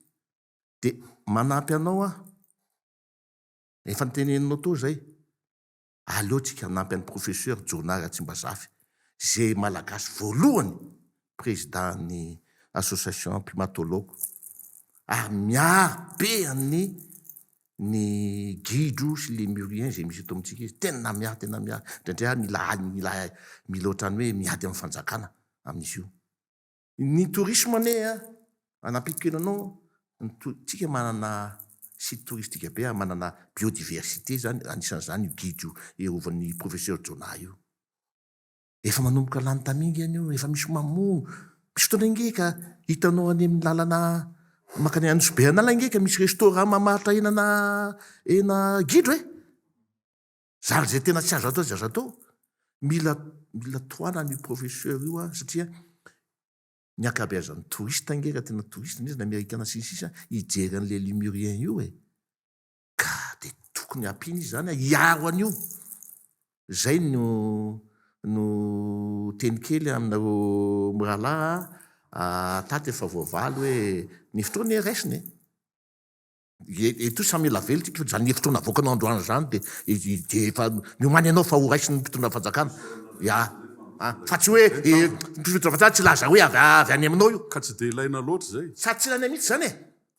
Dia manampy anao aho. Efa noteneninao teo izay. Aleo tsika hanampy an'i Professeur Jonah Ratsimbazafy izay Malagasy voalohany Président ny Association Primatologue ary miaro be an'ny ny gidro sy lémurien izay misy eto amintsika izy. Tena miaro, tena miaro. Indraindray ary mila mila mila ohatran'ny hoe miady amin'ny fanjakana amin'izy io. Ny tourisme anie a, anampiko kely anao, ny tou- tsika manana site touristique be ary manana biodiversité zany, anisan'izany io gidro erovan'ny professeur Jonah io. Efa manomboka lany tamingana io, efa misy mamono, misy fotoana ange ka hitanao any amin'ny lalana mankany Anosibe an'ala ange ka misy restaurant mamaritra henana hena gidro e! Zary izay tena tsy azo atao tsy azo atao. Mila mila tohanana io professeur io an, satria ny ankabeazan'ny touriste ange raha tena touriste, indrindra ny amerikana sy ny sisa, hijery an'ilay Lemurien io e. Ka dia tokony hampiana izy izany hiaro an'io. Izay no no teny kely aminareo mirahalahy a, tato efa voavaly hoe ny fotoana anie raisina e. Eto samy ela velona tsika fa zany hevitra navoakanao androany zany de de efa miomany ianao fa ho raisin'ny mpitondra fanjakana ya fa tsy hoe mpitondra fanjakana tsy laza hoe avy avy any aminao io. Ka tsy de ilaina loatra izay. Sady tsy ilaina mihitsy zany e.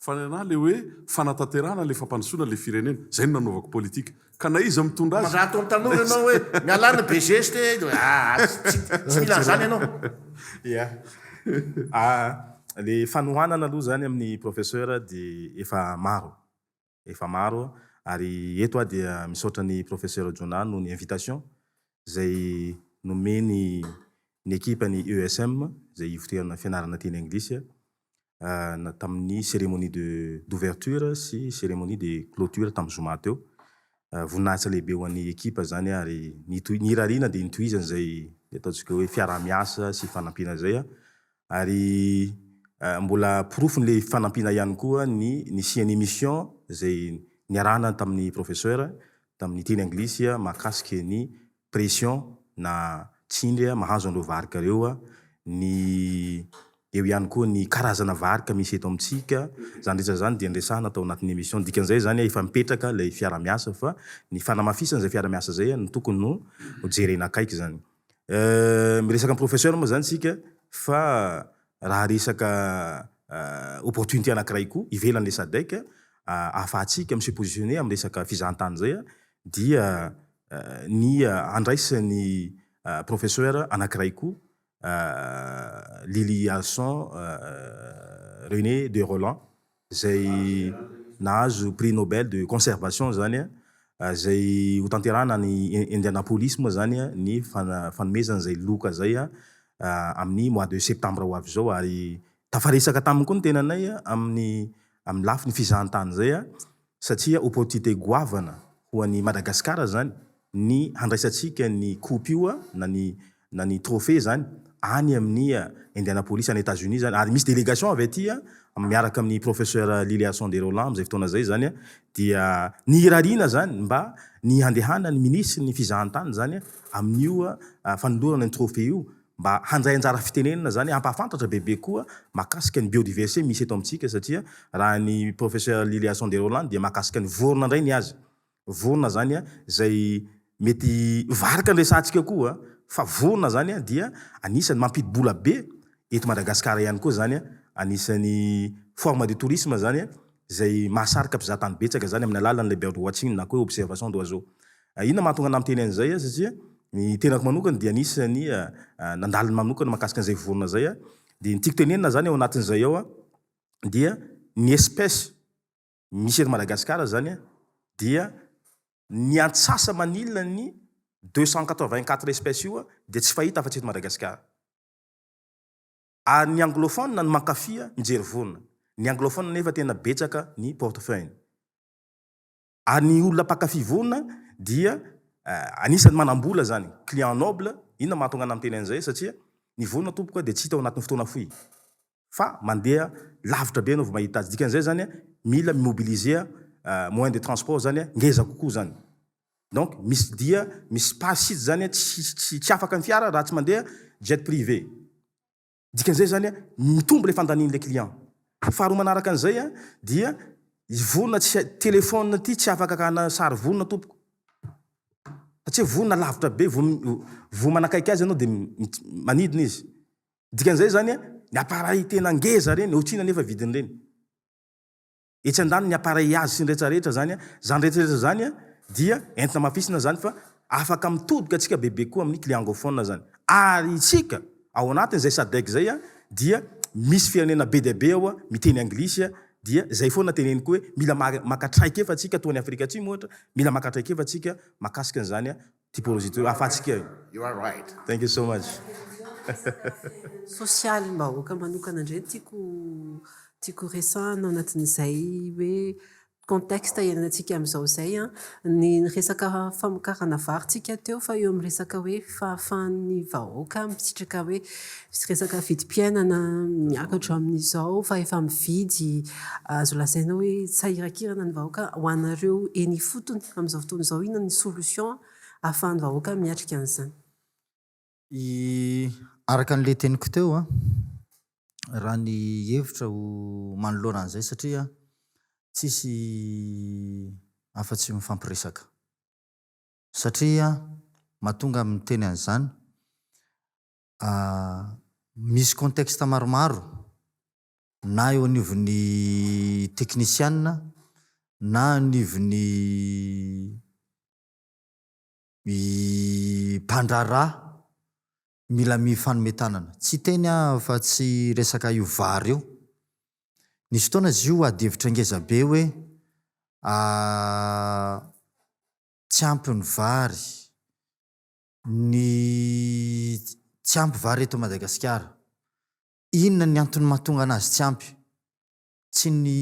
Fa ny anah le hoe fanatanterahana le fampandrosoana le firenena, zay no nanaovako politika. Ka na iza mitondra azy. Mandrato ny tanora ianao hoe mialà ny be zeste aa tsy mila an'izany ianao. Ya. Le fanohanana aloha zany amin'ny professeur dia efa maro, efa maro ary eto aho dia misaotra ny professeur Jonah noho ny invitation izay nomeny ny ekipan'ny ESM izay ivotoerana fianarana teny anglisy tamin'ny cérémonie de d'ouverture sy cérémonie de clôture tamin'ny zoma teo. Voninahitra lehibe ho an'ny ekipa izany ary ny ny irariana dia nitohizana izay ataontsika hoe fiaraha-miasa sy fanampiana izay ary mbola porofon'ilay fanampiana ihany koa ny nisian'ny émission izay niarahana tamin'ny professeur tamin'ny teny anglisy mahakasika ny pression na tsindry mahazo an'ireo varika ireo, ny eo ihany koa ny karazana varika misy eto amintsika, izany rehetra izany dia niresahana tao anatin'ny émission, ny dikan'izay izany efa mipetraka ilay fiara-miasa fa ny fanamafisana izay fiara-miasa izay no tokony ho jerena akaiky izany. Miresaka amin'ny professeur moa izany isika fa raha resaka opportunité anankiray koa ivelan'ilay sadec ahafahantsika mi-se positionner amin'ny resaka fizahantany izay dia ny handraisan'ny professeur anankiray koa, Lily Arson René de Roland, izay nahazo prix Nobel de conservation izany, izay hotanterahina any Indianapolis moa izany ny fanomezana izay loka izay amin'ny mois de septembre ho avy izao ary tafaresaka taminy koa ny tenanay amin'ny amin'ny lafiny fizahantany izay. Satria opportunité goavana ho an'i Madagascar zany ny handraisantsika ny coupe io na ny na ny trophée zany any amin'ny Indianapolis any Etats Unis zany ary misy délégation avy aty miaraka amin'ny professeur Liliason de Roland amin'izay fotoana izay zany dia ny irariana zany mba ny handehanan'ny minisitry ny fizahantany zany amin'io fanolorana ny trophée io Mba handray anjara fitenenana izany, hampahafantatra bebe koa mahakasika ny biodiversité misy eto amintsika satria raha ny Professeur Liliason de Roland dia mahakasika ny vorona indray ny azy. Vorona izany izay mety varika ny resahantsika koa fa vorona izany dia anisan'ny mampidi-bola be eto Madagasikara ihany koa izany, anisan'ny forme de tourisme izany izay mahasarika mpizahatany betsaka izany amin'ny alalan'ilay bird watching na koa hoe observation d'oiseaux. Inona mahatonga anah miteny an'izay satria ny tenako manokana dia anisan'ny nandalina manokana mahakasika an'izay vorona izay dia ny tiako tenenina zany ao anatin'izay ao dia ny espèce misy eto Madagasikara zany dia ny antsasa-manila ny 284 espèces io dia tsy fahita afa-tsy eto Madagasikara. Ary ny anglophone no mankafy mijery vorona. Ny anglophone nefa tena betsaka ny portefeuille-ny. Ary ny olona mpankafy vorona dia. Anisan'ny manam-bola zany, client noble, inona mahatonga anah miteny an'izay satria ny vorona tompoko dia tsy hita ao anatin'ny fotoana fohy fa mandeha lavitra be ianao vao mahita azy, dikan'izay zany mila mi-mobiliser moyen de transport zany ngeza kokoa zany, donc misy dia misy passe zany tsy tsy afaka ny fiara raha tsy mandeha jet privé. Dikan'izay zany mitombo le fandanian'le client. Faharoa manaraka an'izay dia vorona tsy téléphone ty tsy afaka akana sary vorona tompoko. Satria vorona lavitra be vo vo manakaiky azy ianao de manidina izy. Dikan'izay zany ny appareil tena ngeza reny ohatr'inona nefa vidin'ireny. Etsy andaniny ny appareillage sy ny rehetra rehetra zany, zany rehetra rehetra zany dia entina hamafisina zany fa afaka mitodika antsika bebe koa amin'ny client angophone zany. Ary isika ao anatin'izay sadec zay dia misy firenena be dia be ao miteny anglisy dia zay foana teneniko hoe mila maka traikefa antsika toa an'i Afrika Atsimo ohatra, mila maka traikefa antsika mahakasika an'izany Typologie toy afatsika io. You are right. Thank you so much. Sosialim-bahoaka manokana indray no tiako tiako resahana ao anatin'izay hoe contexte iainantsika amin'izao izay an. Ny resaka famokarana vary tsika teo fa eo amin'ny resaka hoe fahafahan'ny vahoaka misitraka hoe resaka vidim-piainana miakatra amin'izao fa efa mividy azo lazaina hoe sahirankirana ny vahoaka. Ho anareo eny ifotony amin'izao fotoana izao inona ny solution ahafahan'ny vahoaka miatrika an'izany? I Araka an'ilay teniko teo an, raha ny hevitra ho manoloana an'izay satria tsisy afa-tsy mifampiresaka. Satria mahatonga miteny an'izany, misy contexte maromaro na eo anivon'ny teknisiana na anivon'ny mpandraharaha mila mifanome tanana. Tsy hiteny aho fa tsy resaka io vary io. Nisy fotoana izy io ady hevitra ngeza be hoe tsy ampy ny vary, ny tsy ampy vary eto Madagasikara. Inona ny antony mahatonga anazy tsy ampy? Tsy ny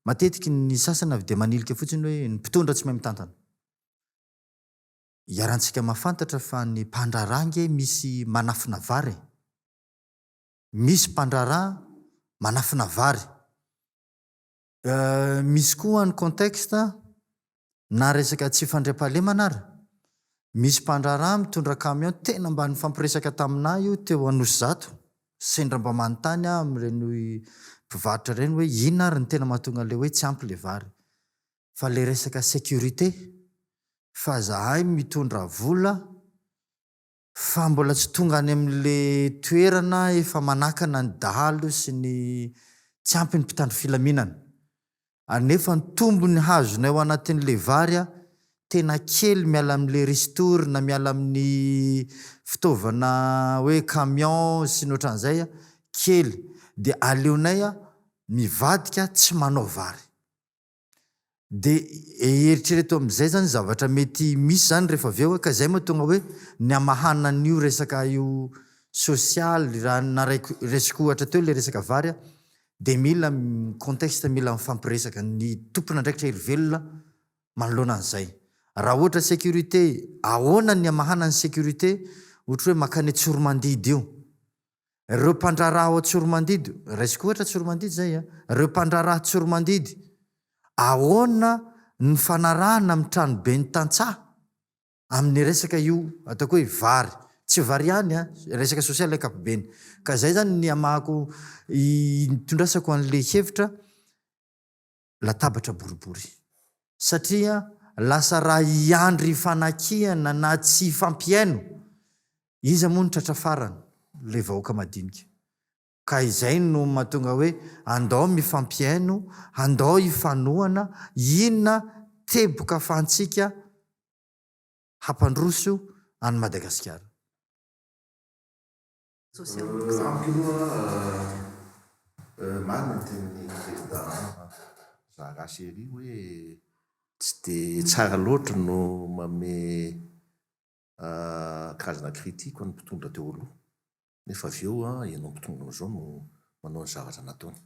matetiky ny sasany avy dia manilika fotsiny hoe ny mpitondra tsy mahay mitantana. Iarahantsika mahafantatra fa ny mpandraharaha ange misy manafina vary e! Misy mpandraharaha manafina vary. Misy koa ny contexte na resaka tsy fandriampahalemana ary. Misy mpandraharaha mitondra camion tena mba nifampiresaka taminà io teo Anosizato, sendra mba manontany aho amin'ireny mpivarotra ireny hoe inona ary no tena mahatonga an'ilay hoe tsy ampy ilay vary. Fa ilay resaka sécurité, fa zahay mitondra vola Fa mbola tsy tonga any amin'le toerana efa manakana ny dahalo sy ny tsy ampy ny mpitandro filaminana. Ary nefa ny tombony hazonay ao anatin'le vary a, tena kely miala amin'le ristourne na miala amin'ny fitaovana hoe camion sy ny ohatran'izay a, kely. Dia aleonay a mivadika tsy manao vary. De eritrereto amin'izay zany zavatra mety misy zany rehefa avy eo ka zay mahatonga hoe ny hamahana an'io resaka io sosialy raha naraiko resiko ohatra teo le resaka vary a de mila contexte mila mifampiresaka ny tompon'andraikitra hery velona manoloana an'izay. Raha ohatra sécurité ahoana ny hamahana ny sécurité ohatra hoe makany Tsoromandidy io Ireo mpandraharaha ao Tsoromandidy, raisiko ohatra Tsoromandidy izay a, ireo mpandraharaha Tsoromandidy, ahoana ny fanarahana amin'ny tranoben'ny tantsaha amin'ny resaka io ataoko hoe vary, tsy vary ihany a, resaka sosialy ankapobeny. Ka izay izany ny hamahako, hitondrasako an'ilay hevitra latabatra boribory. Satria lasa raha hiandry hifanakihana na tsy hifampihaino, iza moa no tratra farany? Ilay vahoaka madinika. Ka izay no mahatonga hoe andao mifampihaino, andao hifanohana, inona teboka afahantsika hampandroso an'i Madagasikara. Amiko aloha marina ny tenin'ny président Zara Chéri hoe tsy dia tsara loatra no manome karazana critique ho an'ny mpitondra teo aloha nefa avy eo ianao mpitondra amin'izao no manao ny zavatra nataony.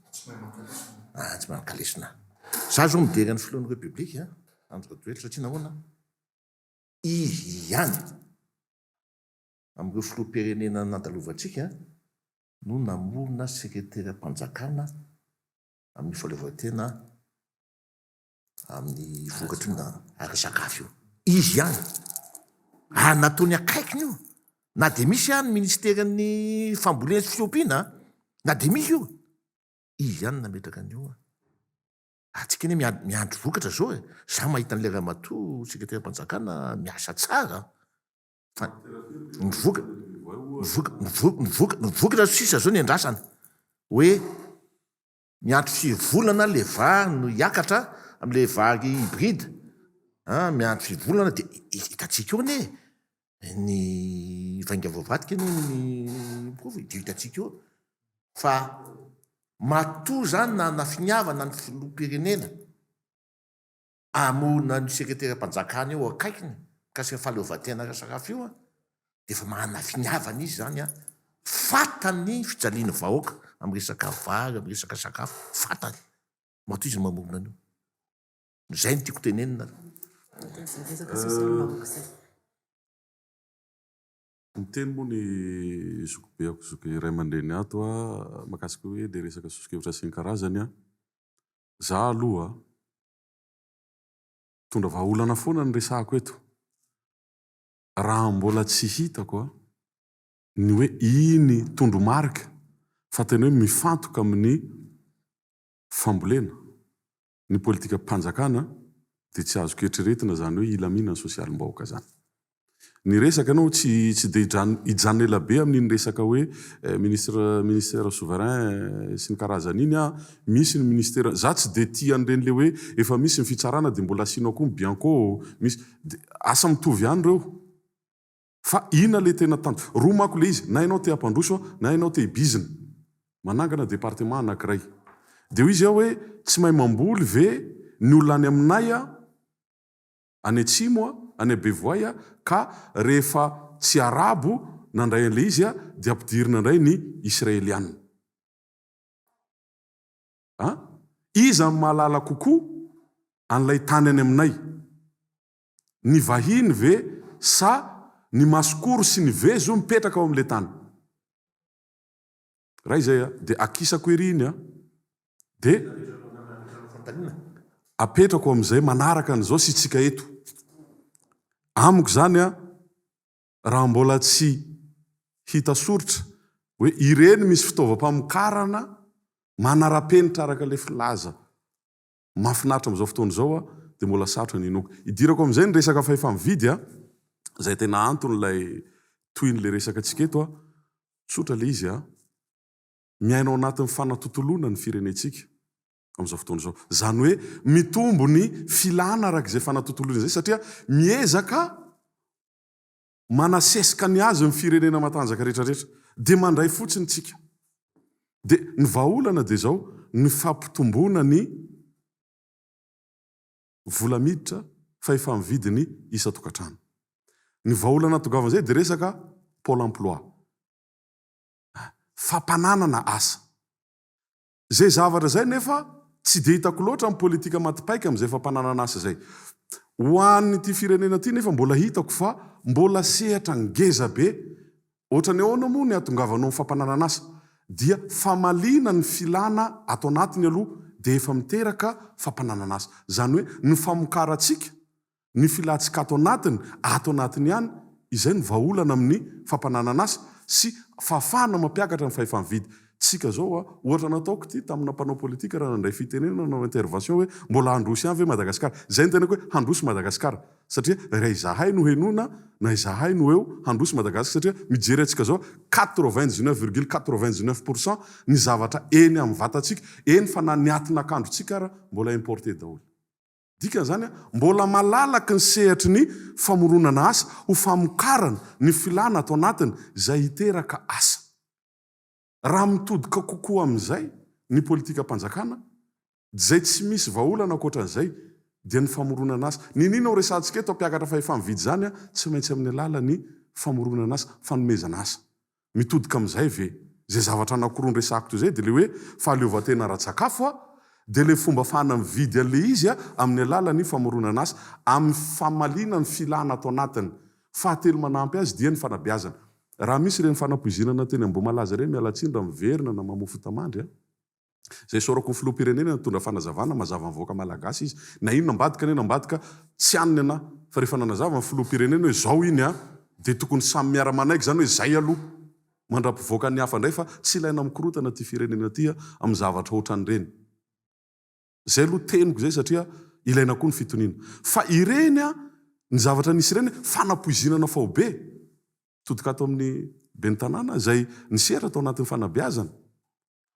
Ah, tsy mahay maka lesona. Za zao midera ny filohan'ny République Andry Rajoelina satria nahoana? Izy ihany amin'ireo filoham-pirenena nandalovantsika no namorona sekreteram-panjakana amin'ny fahaleovantena amin'ny vokatry ny ara-sakafo io. Izy ihany. Ary nataony akaikiny io. Na dia misy any ministeran'ny fambolena sy fiompiana, na dia misy io, izy ihany nametraka an'io. Antsika anie miandry vokatra zao e! Za mahita an'ilay ramatoa sekreteram-panjakana miasa tsara fa ny voka ny voka ny voka ny voka ny vokatra sisa zao ny andrasana hoe miandry firy volana le vary no hiakatra am'le vary hybride an, miandry firy volana de hitantsika eo anie ny vainga voavadika anie ny porofo e, de hitantsika eo fa matoa zany nana finiavana ny filoham-pirenena hamono an'io sekreteram-panjakana io akaikiny mikasika ny fahaleovantena ara-sakafo io dia efa manana finiavana izy zany an, fantany ny fijalian'ny vahoaka amin'ny resaka vary, amin'ny resaka sakafo, fantany, matoa izy mamorona an'io. Zay no tiako tenenina. Niteny moa ny zokibeako zoky ray aman-dreny ato mahakasika hoe le resaka soso-kevitra sy ny karazany an. Za aloha mitondra vahaolana foana no resahako eto. Raha mbola tsy hitako ny hoe iny tondromarika fa tena hoe mifantoka amin'ny fambolena ny politikam-panjakana dia tsy azoko eritreretina izany hoe hilamina ny sosialim-bahoaka izany. Ny resaka ianao tsy tsy dia hijanona ela be amin'iny resaka hoe ministre ministère souverain sy ny karazany iny aho, misy ny ministera, za tsy dia tia an'ireny le hoe efa misy ny fitsarana dia mbola asianao koa ny bianco, misy, asa mitovy ihany ireo. Fa inona le tena tanjona? Roa manko le izy, na ianao te hampandroso na ianao te hibizina. Manangana département anakiray. Dia hoy izy aho hoe tsy mahay mamboly ve ny olona any aminay a, any atsimo a, any Bevoay a, ka rehefa tsy arabo nandray an'le izy a, dia ampidirina indray ny israeliana. A? Iza no mahalala kokoa an'ilay tany any aminay? Ny vahiny ve sa ny masikoro sy ny vezo mipetraka ao amin'ilay tany? Raha izay a, dia akisako ery iny a, dia apetrako amin'izay manaraka an'izao sy tsika eto. Amiko izany a, raha mbola tsy hita soritra hoe ireny misy fitaovam-pamokarana manara-penitra araka ilay filaza Mahafinaritra amin'izao fotoana izao a, dia mbola sarotra ny hinoako. Idirako amin'izay ny resaka fahefa-mividy a, izay tena anton'ilay tohin'ilay resaka antsika eto a, tsotra ilay izy a, miaina ao anatin'ny fanatontoloana ny firenentsika amin'izao fotoana izao. Izany hoe mitombo ny filana araka izay fanatontoloana izay satria miezaka manasesika ny azy ny firenena matanjaka rehetra rehetra dia mandray fotsiny tsika. Dia ny vahaolana dia izao, ny fampitomboana ny vola miditra fahefa-mividiny isan-tokantrano. Ny vahaolana atongavan'izay dia resaka pôle emploi, fampananana asa. Izay zavatra izay nefa tsy dia hitako loatra ny politika maty paika amin'izay fampananana asa izay. Ho an'ity firenena ity nefa mbola hitako fa mbola sehatra ngeza be. Ohatran'ny ahoana moa ny hahatongavanao amin'ny fampananana asa? Dia famaliana ny filana ato anatiny aloha dia efa miteraka fampananana asa. Izany hoe ny famokarantsika Ny filantsika ato anatiny, ato anatiny ihany, izay no vahaolana amin'ny fampananana asa sy fahafahana mampiakatra ny fahefa-mividy. Tsika zao a, ohatra nataoko ity tamina mpanao politika raha nandray fitenenana nanao intervention hoe mbola handroso ihany ve Madagasikara? Izay no tenako hoe handroso Madagasikara satria raha izahay no henoina na izahay no eo handroso Madagasikara satria mijery antsika zao 99 virgule 99 pour cent ny zavatra eny amin'ny vatantsika, eny fa na ny atin'akandrontsika ara mbola importer daholo. Dikan'izany, mbola malalaky ny sehatry ny famoronana asa ho famokarana ny filàna ato anatiny izay hiteraka asa. Raha mitodika kokoa amin'izay ny politikam-panjakana, izay tsy misy vahaolana ankoatran'izay dia ny famoronana asa. N'inon'inona ho resahantsika eto hampiakatra fahefa-mividy izany, tsy maintsy amin'ny alalan'ny famoronana asa, fanomezana asa. Mitodika amin'izay ve? Izay zavatra anankiroa noresahako teo izay dia ilay hoe fahaleovantena ara-tsakafo a! Dia ilay fomba afahana mividy an'ilay izy amin'ny alalan'ny famoronana asa, amin'ny famaliana ny filana ato anatiny. Fahatelo manampy azy dia ny fanabeazana. Raha misy ireny fanapoizinana teny Ambohimalaza ireny, miala tsiny raha miverina na mamoa fotamandry a! Izay isaorako ny filoham-pirenena nitondra fanazavana mazava ny vahoaka malagasy izy. Na inona ambadika na inona ambadika, tsy any ny anà. Fa rehefa nanazava ny filoham-pirenena hoe izao iny a! dia tokony samy miara-manaiky izany hoe izay aloha. Mandra-pivoaka ny hafa indray fa tsy ilaina mikorotana ity firenena ity amin'ny zavatra ohatran'ireny. Izay aloha teniko izay satria ilaina koa ny fitoniana. Fa ireny a, ny zavatra nisy ireny fanapoizinana faobe. Todika ato amin'ny ben'ny tanàna izay nisehatra tao anatin'ny fanabeazana.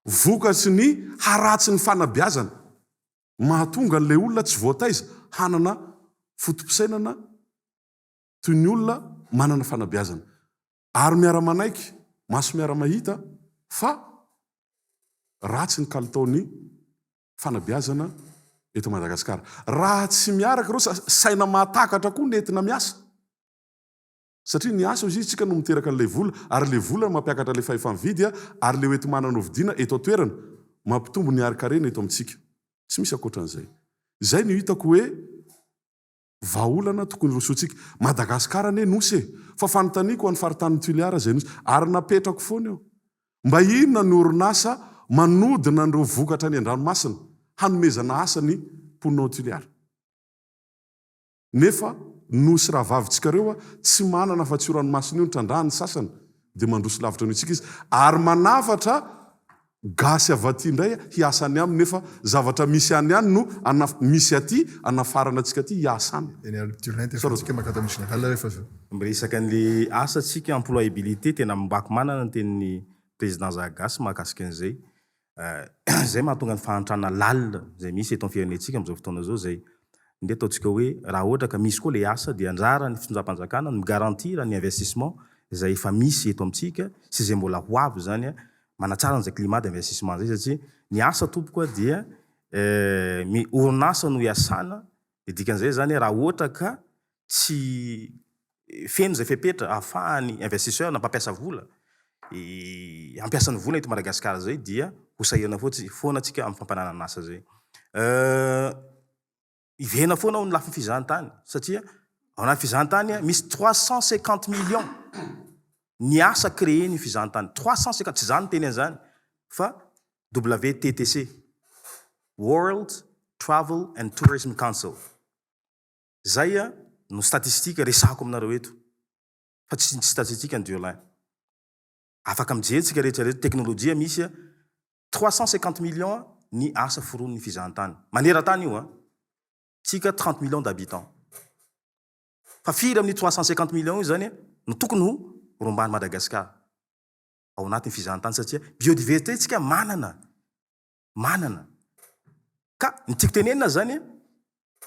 Vokatry ny haratsin'ny fanabeazana mahatonga an'ilay olona tsy voataiza hanana foto-pisainana toy ny olona manana fanabeazana. Ary miara-manaiky, maso miara-mahita fa ratsy ny kalitaon'ny fanabeazana eto Madagasikara. Raha tsy miaraka ireo, saina mahatakatra koa ny entina miasa. Satria ny asa hozy izy tsika no miteraka an'ilay vola, ary ilay vola no mampiakatra ilay fahefa-mividy, ary ilay hoenti-manana hovidiana eto an-toerana, mampitombo ny harin-karena eto amintsika. Tsy misy ankoatran'izay. Izay no hitako hoe vahaolana tokony hirosoantsika. Madagascar anie nosy e! Fa fanontaniako ho an'ny faritanin'i Toliara izay nosy, ary napetrako foana io. Mba inona ny orinasa manodina an'ireo vokatra any an-dranomasina hanomezana asa ny mponina ao Toliara? Nefa nosy rahavavintsika reo tsy manana afa tsy io ranomasina io ny trandrahany sasany dia mandroso lavitra noho isika izy ary manafatra gasy avy aty indray hiasa any aminy nefa zavatra misy any ihany no misy aty anafarana antsika aty hiasa any. Eny ary Durlin dia efa tsika maka tamin'ny général rehefa avy eo. Miresaka an'le asa tsika employabilité tena mbako manana ny tenin'ny président Zagasy mahakasika an'izay. Izay mahatonga ny fahantrana lalina izay misy eto amin'ny firenentsika amin'izao fotoana izao izay ndeha ataontsika hoe raha ohatra ka misy koa ilay asa dia anjaran'ny fitondram-panjakana ny mi-garantir ny investissement izay efa misy eto amintsika sy izay mbola ho avy izany manatsara an'izay climat d'investissement izay satria ny asa tompoko dia ny orinasa no iasana dia dikan'izay izany raha ohatra ka tsy feno izay fepetra ahafahan'ny investisseur na mpampiasa vola hampiasa ny vola eto Madagasikara izay dia ho sahirana foana tsika amin'ny fampananana asa izay. Hiverina foana ao ny lafiny fizahantany satria ao anaty fizahantany misy 350 millions ny asa créer ny fizahantany. 350, tsy za no niteny an'izany fa WTTC, World Travel and Tourism Council. Zay no statistique resahako aminareo eto fa tsy statistique an'i Durlin. Afaka mijery tsika rehetra rehetra, teknolojia misy 350 millions ny asa foronin'ny fizahantany. Maneran-tany io an! Tsika 30 millions d'habitants. Fa firy amin'io 350 millions io zany no tokony ho rombahan'i Madagascar ao anatin'ny fizahantany satria biodiversité tsika manana. manana. Ka ny tiako tenenina zany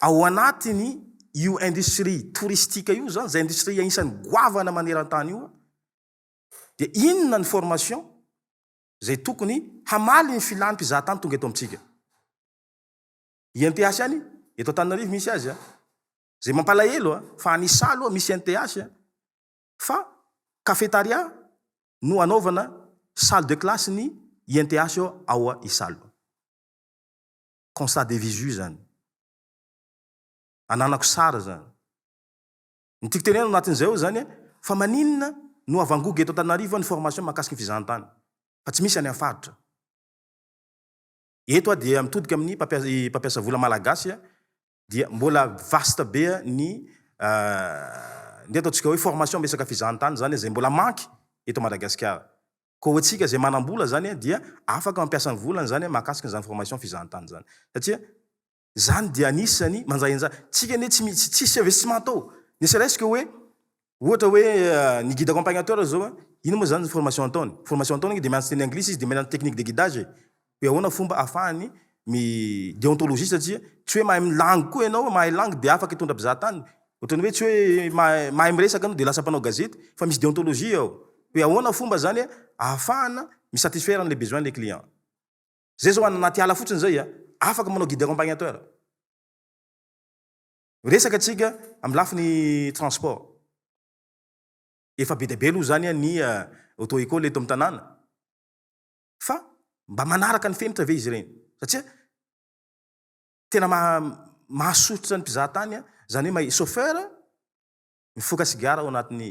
ao anatiny io industrie touristique io zany, zay industrie anisan'ny goavana maneran-tany io, dia inona ny formation zay tokony hamaly ny filan'ny mpizahatany tonga eto amintsika. INTH any eto Antananarivo misy azy a, zay mampalahelo a, fa any Isalo misy INTH fa cafetaria no anaovana salle de classe ny INTH ao Isalo. Constat de visu zany. Ananako sary zany. Ny tiako tenenina ao anatin'izay ao zany fa maninona no avangogo eto Antananarivo ny formation mahakasika ny fizahantany fa tsy misy any amin'ny faritra. Eto aho dia mitodika amin'ny mpampiasa vola malagasy dia mbola vaste be ny ndeha ataontsika hoe formation am resaka fizahantany zany izay mbola manque eto Madagasikara. Koa ho antsika izay manam-bola zany dia afaka mampiasa ny volany zany mahakasika an'izany formation fizahantany zany. Satria zany dia anisany manjahenjahy. Tsika anie tsy misy tsisy investissement atao. Ne serait-ce que hoe Ohatra hoe ny guide accompagnateur zao a, ino moa zany ny formation ataony? Formation ataony ange dia mianatra teny anglisy izy dia mianatra technique de guidage e, hoe ahoana fomba ahafahany mi déontologie satria tsy hoe mahay langue koa ianao, mahay langue dia afaka hitondra mpizaha tany, ohatran'ny hoe tsy hoe mahay mahay miresaka ianao dia lasa mpanao gazety fa misy déontologie ao, hoe ahoana fomba zany ahafahana mi satisfaire an'le besoin le client. Zay zao any anaty ala fotsiny zay a, afaka manao guide accompagnateur. Miresaka tsika amin'ny lafiny transport. Efa be dia be aloha izany ny auto école eto amin'ny tanàna fa mba manaraka ny fenitra ve izy ireny? Satria Tena mahasosotra ny mpizahatany izany hoe mahay chauffeur mifoka sigara ao anatin'ny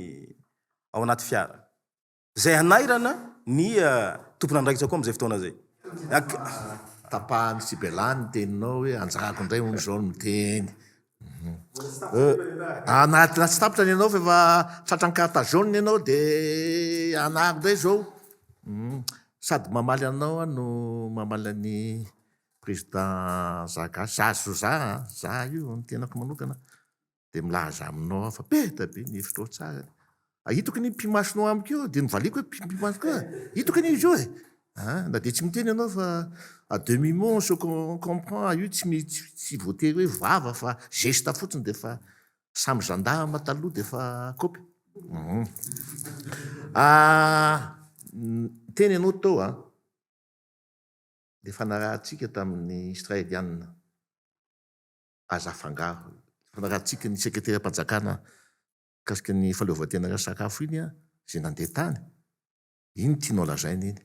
ao anaty fiara. Izay hanairana ny tompon'andraikitra koa amin'izay fotoana izay. Tapahan'i Sibela ny teninao hoe anjarako indray hono izao ny miteny. Na tsy tapitra ny anao fa efa tratran'ny carte jaune ianao dia anaro indray izao. Sady mamaly anao aho no mamaly an'i Président Zagasy, za zo za an, za io ny tenako manokana dia milaza aminao aho fa be dia be ny hevitrao tsara e. Hitako anie pimasonao amiko io dia novaliako hoe pimaso koa e, hitako anie izy io e, an, na dia tsy miteny ianao fa à demi mot on se comprend, io tsy tsy voatery hoe vava fa geste fotsiny dia efa samy gendarme taloha dia efa kopy. Niteny ianao teo an. Ilay fanarahantsika tamin'ny Israelianina, aza afangaro. Fanarahantsika ny sekreteram-panjakana mikasika ny fahaleovantena sakafo iny izay nandeha tany, iny tianao lazaina iny.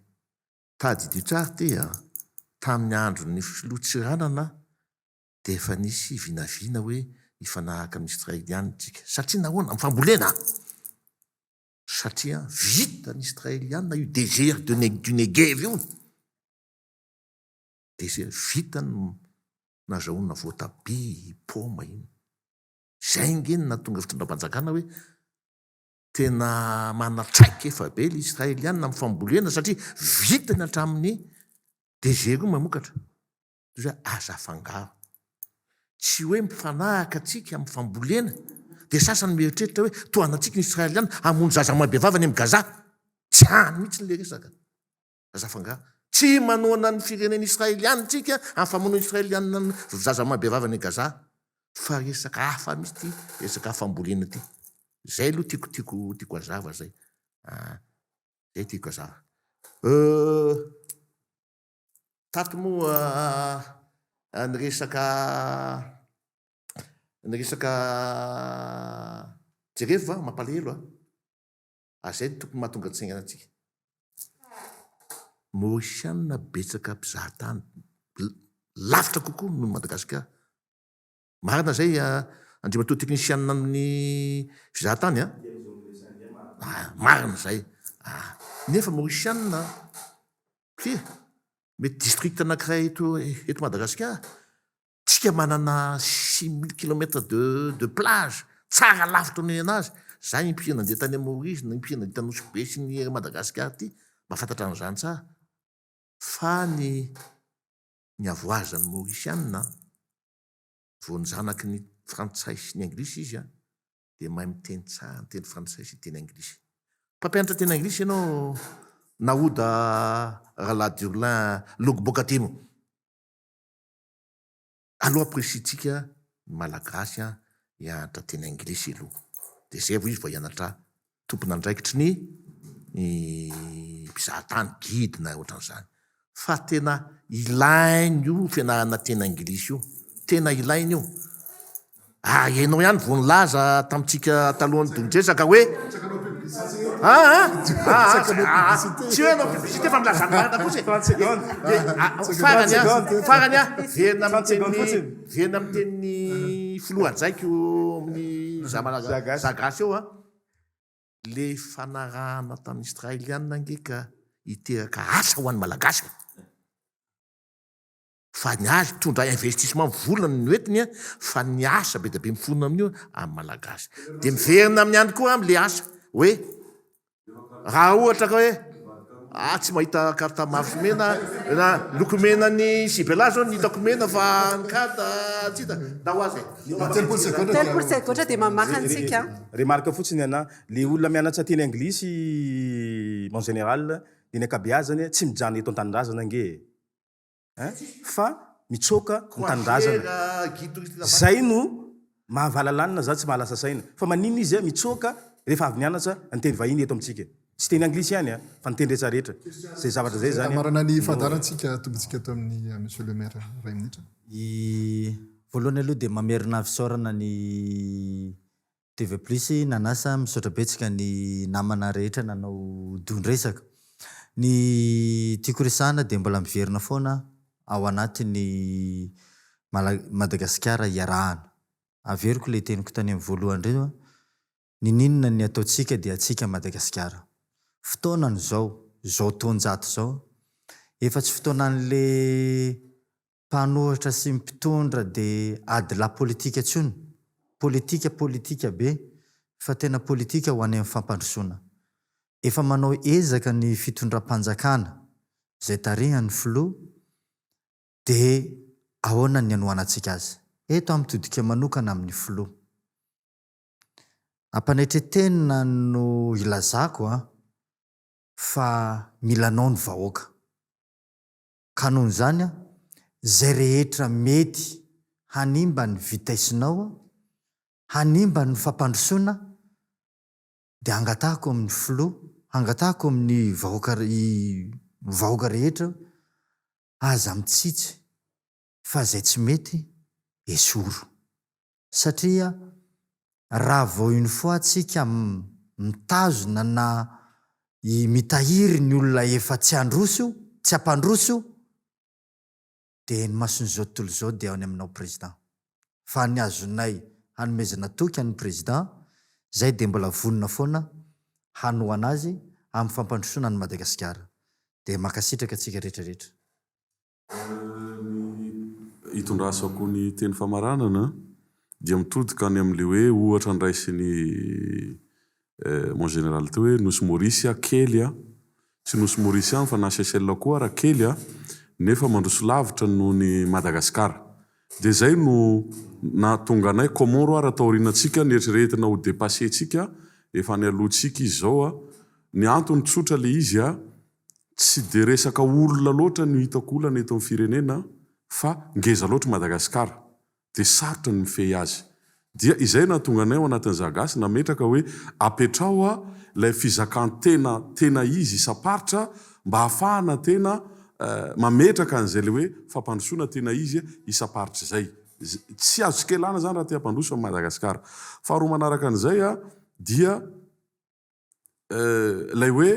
Tadidio tsara ity an, tamin'ny andron'ny filoha Tsiranana dia efa nisy vinavina hoe hifanaraka amin'ny Israelianina isika. Satria nahoana? Amin'ny fambolena! Satria vita ny Israeliana io desert de du Negev io, desert vita ny nazahoana voatabia, paoma iny. Izay ange no nahatonga fitondram-panjakana hoe tena manana traikefa be ilay Israeliana amin'ny fambolena satria vitany hatramin'ny desert io mamokatra. Toy izay aza afangaro. Tsy hoe mifanahaka antsika amin'ny fambolena dia sasany mieritreritra hoe tohanantsika ny Israeliana hamono zaza amam-behivavy any amin'ny Gaza. Tsy any mihitsy ilay resaka. Aza afangaro. Tsy manohana ny firenena Israeliana isika amin'ny famonoan'ny Israeliana ny zaza amam-behivavy any Gaza. Fa resaka hafa mihitsy ity resaka fambolena ity. Izay aloha tiako tiako tiako hazava izay. Ah, izay tiako hazava. Euh, Tato moa ny resaka ny resaka jerevo va mampalahelo a! Ary zay no tokony mahatonga an-tsaingana antsika. Mauritiana betsaka mpizahatany lavitra kokoa noho Madagasikara. Marina zay Andriamatoa teknisianina amin'ny fizahatany a! Marina zay. Nefa Mauritiana Tsia, mety district anakiray eto eto Madagasikara, tsika manana 6000 kilomètres de de plage, tsara lavitra noho ny anazy, za impiry nandeha tany Maurice, na impiry nandeha tany Nosy Be sy ny ery Madagasikara aty, mahafantatra an'izany tsara, fa ny ny avoazan'ny Maurisiana vao ny zanaky ny frantsay sy ny anglisy izy an, dia mahay miteny tsara ny teny frantsay sy teny anglisy. Mpampianatra teny anglisy ianao Nahoda Rahalahy Durlin Logbokatimo. Aleo amporisihintsika ny Malagasy hianatra teny anglisy aloha. Dia izay vao izy vao hianatra tompon'andraikitry ny mpizahatany, guide na ohatran'izany. Fa tena ilaina io fianarana teny anglisy io. Tena ilaina io. Ary ianao ihany vao nilaza tamintsika talohan'ny don-dresaka hoe aa aa tsy hoe hanao publicité fa milaza ny marina kosa e. Farany a, farany a, verina amin'ny tenin'ny verina amin'ny tenin'ny filoha hajaiko amin'ny Zagasy eo a. Le fanarahana tamin'ny Israelianina ange ka hiteraka asa ho an'ny Malagasy e! Fa ny azy mitondra investissement vola no entiny fa ny asa be dia be miforona amin'io amin'ny Malagasy. Dia miverina amin'ny ihany koa amle asa hoe raha ohatra ka hoe ah tsy mahita carte mavo sy mena na loko mena ny Sibela zao ny hitako mena fa ny carte tsy hita. Ndao aza e. 30 segondra dia 30 segondra dia mamaha antsika. Remarque fotsiny ana, le olona mianatra teny anglisy en général de ny ankabeazany tsy mijanona eto an-tanindrazana ange e! Hein fa mitsoaka ny tanindrazana. Zay no mahavalalanina za tsy mahalasa saina. Fa maninona izy mitsoaka rehefa avy nianatra ny teny vahiny eto amintsika. Tsy teny anglisy ihany an, fa ny teny rehetra rehetra. Zay zavatra zay zany Hamarana ny no. fandaharantsika atombotsika eto amin'ny Monsieur le Maire iray minitra. I Voalohany aloha dia mamerina fisaorana ny TV Plus nanasa, misaotra betsaka ny namana rehetra nanao don-dresaka. Ny tiako resahana dia mbola miverina foana ao anatin'ny. Madagasikara iarahana. Averiko ilay teniko tany amin'ny voalohany ireny hoe ninininona ny ataontsika dia antsika Madagasikara. Fotoanany izao, izao taonjato izao, efa tsy fotoanan'le mpanohitra sy mpitondra dia adilahy politika intsony, politika politika be fa tena politika ho any amin'ny fampandrosoana. Efa manao ezaka ny fitondram-panjakana izay tarihan'ny filoha dia ahoana ny hanohanantsika azy? Eto aho mitodika manokana amin'ny filoha. Ampanetren-tena no ilazako an, fa mila anao ny vahoaka. Ka noho izany an, izay rehetra mety hanimba ny vitesse-nao, hanimba ny fampandrosoana dia angatahako amin'ny filoha, angatahako amin'ny vahoaka vahoaka rehetra aza mitsitsy fa izay tsy mety esoro. Satria raha vao une fois tsika mitazona na mitahiry ny olona efa tsy handroso, tsy hampandroso, dia ny mason'izao tontolo izao dia any aminao président. Fa ny azonay hanomezana toky an'ny président, zay dia mbola vonona foana hanohana azy amin'ny fampandrosoana an'i Madagasikara. Dia mankasitraka antsika rehetra rehetra. Ny hitondrasako ny teny famaranana dia mitodika any amin'ilay hoe ohatra nraisin'i mon général teo hoe Nosy Maurice kely a, tsy Nosy Maurice ihany fa na Seychelles koa ara kely a, nefa mandroso lavitra noho ny Madagascar. Dia izay no nahatonga anay Comores ara taorianantsika neritreretina ho depasser-tsika, efa any alohantsika izy izao a. Ny antony tsotra ilay izy a, Tsy dia resaka olona loatra no hitako olana eto amin'ny firenena fa ngeza loatra Madagasikara dia sarotra ny mifehy azy. Dia izay nahatonga anay ao anatin'ny Zagasy nametraka hoe apetraho ilay fizakan-tena tena izy isam-paritra mba hahafahana tena mametraka an'izay ilay hoe fampandrosoana tena izy isam-paritra izay. Tsy azontsika ialana izany raha te hampandroso an'i Madagasikara. Faharoa manaraka an'izay dia Ilay hoe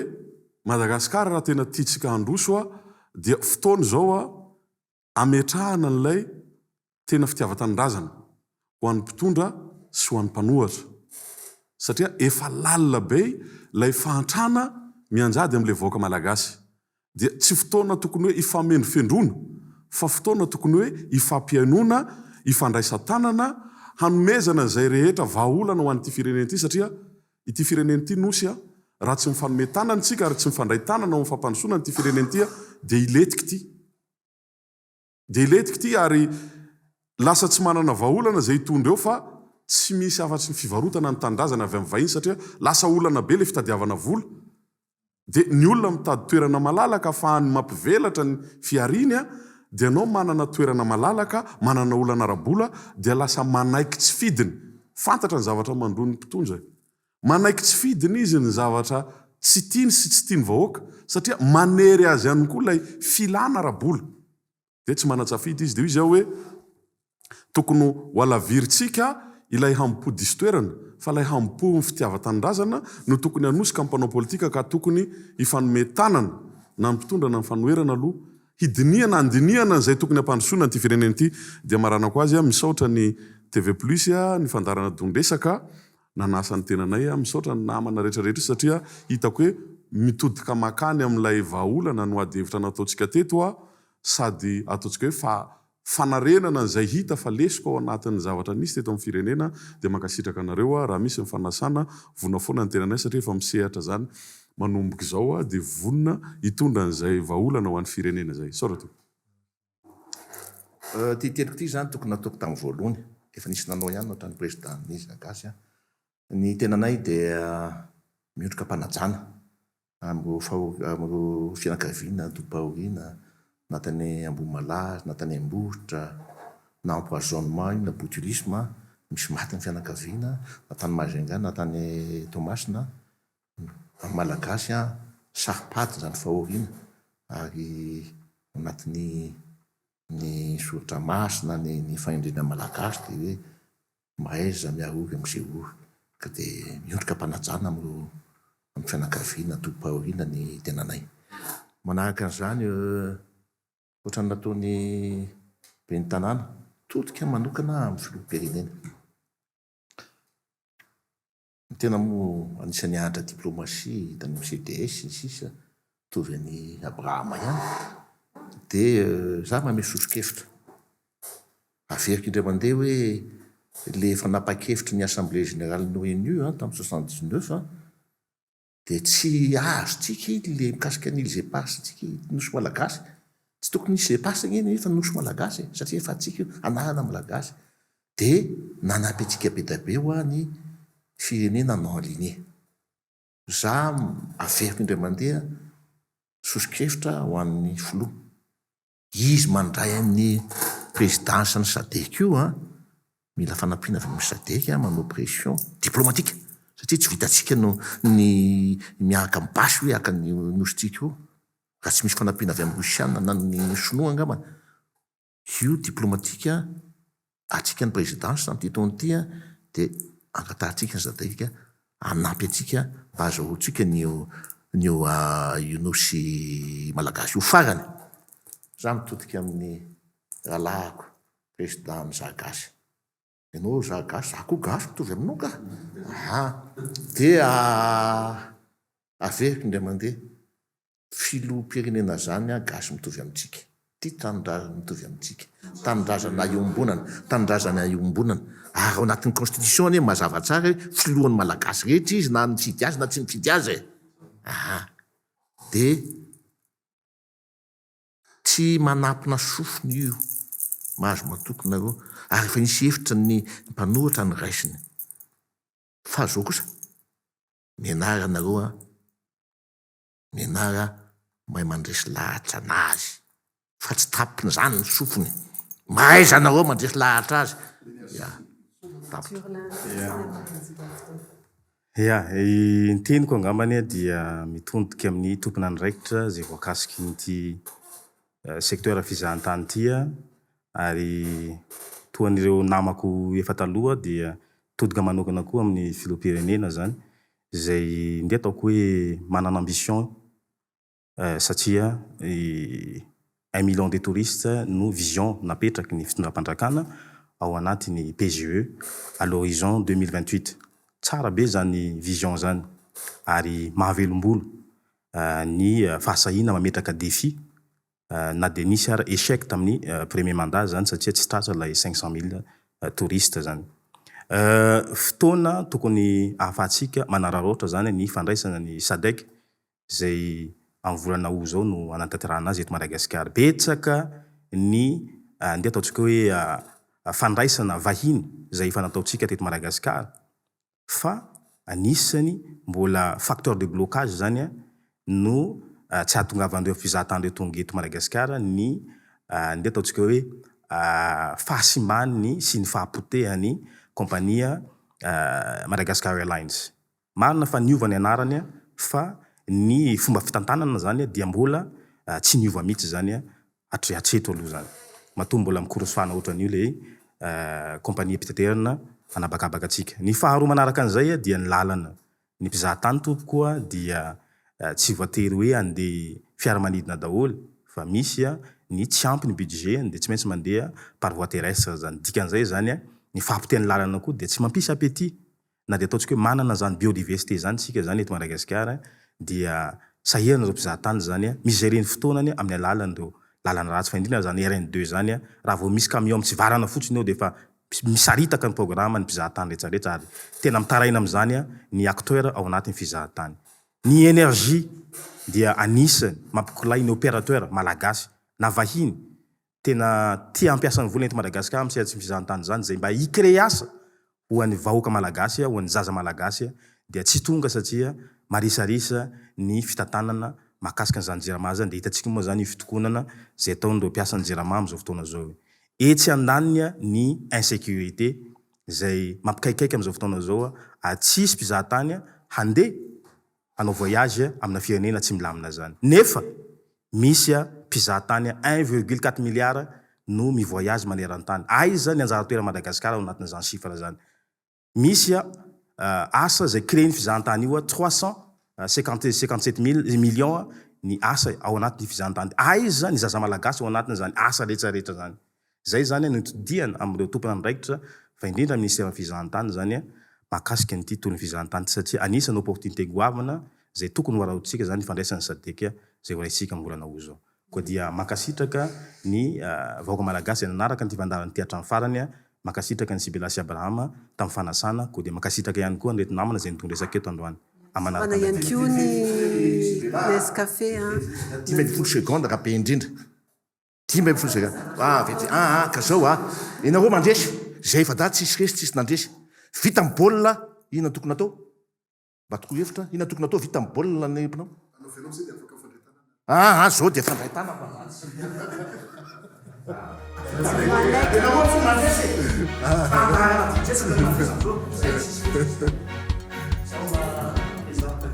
Madagascar raha tena tiantsika handroso dia fotoana izao ametrahana an'ilay tena fitiavan-tanindrazana ho an'ny mpitondra sy ho an'ny mpanohatra satria efa lalina be ilay fahantrana mianjady amin'ilay vahoaka malagasy. Dia tsy fotoana tokony hoe hifamendrofendroana fa fotoana tokony hoe hifampihainoana, hifandraisan-tanana, hanomezana izay rehetra vahaolana ho an'ity firenena ity satria ity firenena ity Nosy a, raha tsy mifanome tanana isika ary tsy mifandray tanana ao amin'ny fampandrosoana an'ity firenena ity dia hilentika ity. Dia hilentika ity ary lasa tsy manana vahaolana izay hitondra eo fa tsy misy afa-tsy ny fivarotana ny tanindrazana avy amin'ny vahiny satria lasa olana be ilay fitadiavana vola. Dia ny olona mitady toerana malalaka afahany mampivelatra ny fihariany dia ianao manana toerana malalaka, manana olana ara-bola dia lasa manaiky tsy fidiny. Fantatra ny zavatra mandroa ny mpitondra e. Manaiky tsy fidiny izy ny zavatra tsy tiany sy tsy tian'ny vahoaka satria manery azy ihany koa ilay filana ara-bola. Dia tsy manan-tsafidy izy. Dia hoy izy aho hoe, tokony ho halavirintsika ilay hambom-po diso toerana, fa ilay hambom-po ny fitiavan-tanindrazana no tokony hanosika ny mpanao politika ka tokony hifanome tanana na ny mpitondra na ny fanoherana aloha hidinihana handinihana an'izay tokony hampandrosoana an'ity firenena ity. Dia maranako azy aho, misaotra ny TV Plus, ny fandaharana Don-dresaka nanasa ny tenanay aho, misaotra ny namana rehetra rehetra satria hitako hoe mitodika makany amin'ilay vahaolana no ady hevitra nataontsika teto aho sady ataontsika hoe fa fanarenana an'izay hita fa lesoka ao anatin'ny zavatra nisy teto amin'ny firenena dia mankasitraka anareo aho raha misy ny fanasana vonona foana ny tenanay satria efa misehatra izany manomboka izao aho dia vonona hitondra an'izay vahaolana ho an'ny firenena izay. Misaotra tompoko. Ity teniko ity izany tokony nataoko tamin'ny voalohany, efa nisy nanao ihany ohatran'ny président n'iza gasy an. Ny tenanay dia miondrika am-panajana amin'ireo faho- amin'ireo fianakaviana tompom-pahoriana na tany Ambohimalaza na tany Ambositra na empoisonnement io na botulisme misy maty ny fianakaviana na tany Majunga na tany Toamasina. Amin'ny Malagasy an, saro-pady izany fahoriana ary ao anatin'ny ny soratra masina, ny ny fahendrena malagasy dia hoe miraiza miarory amin'izay ory ka dia miondrika am-panajana amin'ireo amin'ny fianakaviana tompom-pahoriana ny tenanay. Manaraka an'izany ohatran'ny nataon'ny ben'ny tanàna. Mitodika manokana amin'ny filoham-pirenena. Ny tena moa anisan'ny nianatra diplomatie tany amin'ny CDS sy ny sisa, mitovy an'i Abrahama ihany, dia za manome soso-kevitra. Averiko indray mandeha hoe le fanapahan-kevitry ny Assemblée générale ny ONU tamin'ny 79 dia tsy azontsika iny le mikasika ny îles éparses tsika nosy malagasy. Tsy tokony hisy éparses anie nefa nosy malagasy e, satria efa antsika io, anarana malagasy. Dia nanampy antsika be dia be hoa ny firenena non aligné. Za averiko indray mandeha soso-kevitra ho an'ny filoha. Izy mandray an'ny présidence ny sadec io an, mila fanampiana avy amin'ny sadec an, manao pression diplomatique satria tsy vitantsika no ny miaraka amin'ny basy hoe haka ny nosintsika io raha tsy misy fanampiana avy amin'ny rosiana na ny sinoa angambany. Io diplomatique antsika ny présidence amin'ity taona ity an, dia angatahantsika ny sadec hanampy antsika mba hazahoantsika ny ny io nosy malagasy io. Farany, za mitodika amin'ny rahalahiko président ny za gasy, ianao za gasy, za koa gasy mitovy aminao ka! Aha, dia averiko indray mandeha, Filoham-pirenena zany an gasy mitovy amintsika. Tia tanindrazana mitovy amintsika. Tanindrazana iombonana. Tanindrazana iombonana. Ary ao anatin'ny constitution anie mazava tsara hoe filohan'ny malagasy rehetra izy na nifidy azy na tsy nifidy azy e. Aha. De tsy manampina sofina io. Mahazo matoky nareo. Ary efa nisy hevitra ny mpanohitra noraisiny. Fa zao kosa, mianara nareo an. Mianara mahay mandresy lahatra anazy fa tsy tapiny zany ny sofiny. Mahaiza anareo mandresy lahatra azy. Ya. Tapitra. Ya, ny teniko angambany dia mitondika amin'ny tompon'andraikitra izay voakasikin'ity secteur fizahantany ity ary toa an'ireo namako efa taloha dia mitodika manokana koa amin'ny filoham-pirenena izany izay ndeha ataoko hoe manana ambition satria un million de touristes no vision napetraky ny fitondram-panjakana ao anatin'ny PGE à l'horizon 2028. Tsara be izany vision izany ary mahavelom-bolo ny fahasahiana mametraka défi na dia nisy ara échec tamin'ny premier mandat zany satria tsy tratra ilay 500 000 touristes zany. Fotoana tokony ahafahantsika manararaotra zany ny fandraisana ny SADC izay amin'ny volana aout izao no hanatanterahana azy eto Madagasikara. Betsaka ny andeha ataontsika hoe fandraisana vahiny izay efa nataontsika teto Madagasikara fa anisany mbola facteur de blocage zany no tsy ahatongavan'ireo mpizahatany ireo tonga eto Madagasikara ny ndeha ataontsika hoe fahasimban'ny sy ny fahapotehan'ny kompania Madagascar Airlines. Marina fa niova ny anarany fa ny fomba fitantanana zany dia mbola tsy niova mihitsy zany Hatri hatreto aloha zany. Matoa mbola mikorosofana ohatran'io le compagnie-mpitaterana hanabakabaka antsika. Ny faharoa manaraka an'izay dia ny lalana. Ny mpizahatany tompoko a dia tsy voatery hoe handeha fiaramanidina daholo fa misy ny tsy ampy ny budget dia tsy maintsy mandeha par voie terrestre zany. Dikan'izay zany ny fahapotehan'ny lalana koa dia tsy mampisy appétit Na dia ataontsika hoe manana izany biodiversité izany isika izany eto Madagasikara dia sahirana ireo mpizahatany izany mi-gérer ny fotoanany amin'ny alalan'ireo lalana ratsy fa indrindra izany RN deux izany raha vao misy camion mitsivalana fotsiny eo dia efa misaritaka ny programme ny mpizahatany rehetra rehetra ary tena mitaraina amin'izany ny acteur ao anatin'ny fizahatany. Ny énergie dia anisany mampikolay ny opérateur malagasy na vahiny tena tia hampiasa ny vola eto Madagascar amin'ny sehatry ny fizahantany izany izay mba hi-créer asa ho an'ny vahoaka malagasy, ho an'ny zaza malagasy dia tsy tonga satria marisarisa ny fitantanana mahakasika an'izany jirama izany dia hitantsika moa izany io fitokonana izay ataon'ireo mpiasan'ny jirama amin'izao fotoana izao io. Etsy andaniny ny insécurité izay mampikaikaika amin'izao fotoana izao ary tsy hisy mpizahatany handeha hanao voyage amina firenena tsy milamina zany. Nefa misy mpizaha tany un virgule quatre milliard no mi voyage maneran-tany. Aiza ny anjara toeran'i Madagascar ao anatin'izany chiffre zany? Misy asa zay créer-n'ny fizahantany io 350 57 mille millions ny asa ao anatin'ny fizahantany. Aiza ny zaza malagasy ao anatin'izany asa rehetra rehetra zany? Izay izany no itodihana amin'ireo tompon'andraikitra fa indrindra amin'ny Ministeran'ny Fizahantany izany mahakasika an'ity tolon'ny fizahantany ity satria anisan'ny opportunité goavana izay tokony ho arahotsika izany ny fandraisan'ny Sadc izay ho raisintsika amin'ny volana août izao. Koa dia mankasitraka ny vahoaka malagasy izay nanaraka an'ity fandaharana ity hatramin'ny farany, mankasitraka an'i Sibela sy Abrahama tamin'ny fanasana, koa dia mankasitraka ihany koa an'ireto namana izay nitondra resaka eto androany. Amanaraka indray. Ihany koa ny Nescafé an. 15 secondes raha be indrindra. 15 secondes. Ah, vite. Ah, ah, ka zao ah. Ianareo mandresy. Zay efa-dahy tsisy resy, tsisy nandresy. Vita ny baolina, inona tokony atao? Mba toko hevitra, inona tokony atao vita amin'ny baolina ny mpinao? Hanao veloma zay dia afaka mifandray tanana. Ah ah zao dia fandray tanana fa zany tsy Ianareo tsy mandresy e! Fandaharana tia ndresy no mandresy amzao, zay tsisy resy. Zao mba ezahako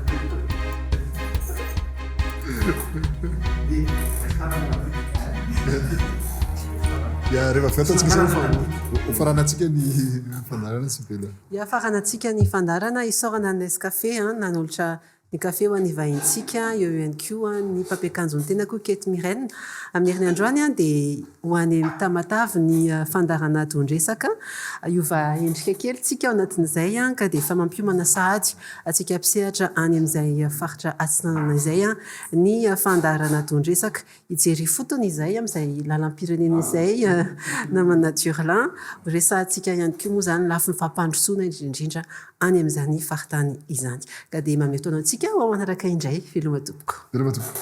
Ya, rehefa avy eo ataontsika izay fa ho faranantsika ny fandaharana Sibela. Hiafaranantsika ny fandaharana, isaorana ny Nescafé nanolotra ny kafe ho an'ny vahintsika, eo ihany koa ny mpampiakanjo ny tenako Kate Mirène. Amin'ny heriny androany dia ho any Tamatave ny fandaharana Don-dresaka. Hiova endrika kely tsika ao anatin'izay ka dia efa mampiomana sahady antsika mpisehatra any amin'izay faritra Atsinanana izay ny fandaharana Don-dresaka. Hijery ifotony izay amin'izay lalam-pirenena izay namana Durlin. Ho resahantsika ihany koa moa izany lafiny fampandrosoana indrindra indrindra any amin'izany faritany izany. Ka dia mamehy taona antsika ho ao manaraka indray. Veloma tompoko. Veloma tompoko.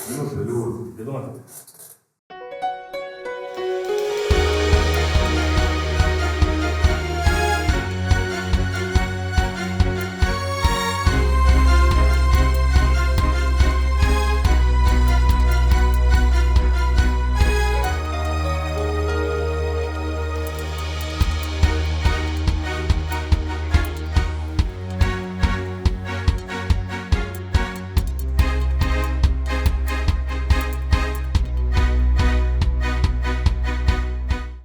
Veloma tompoko.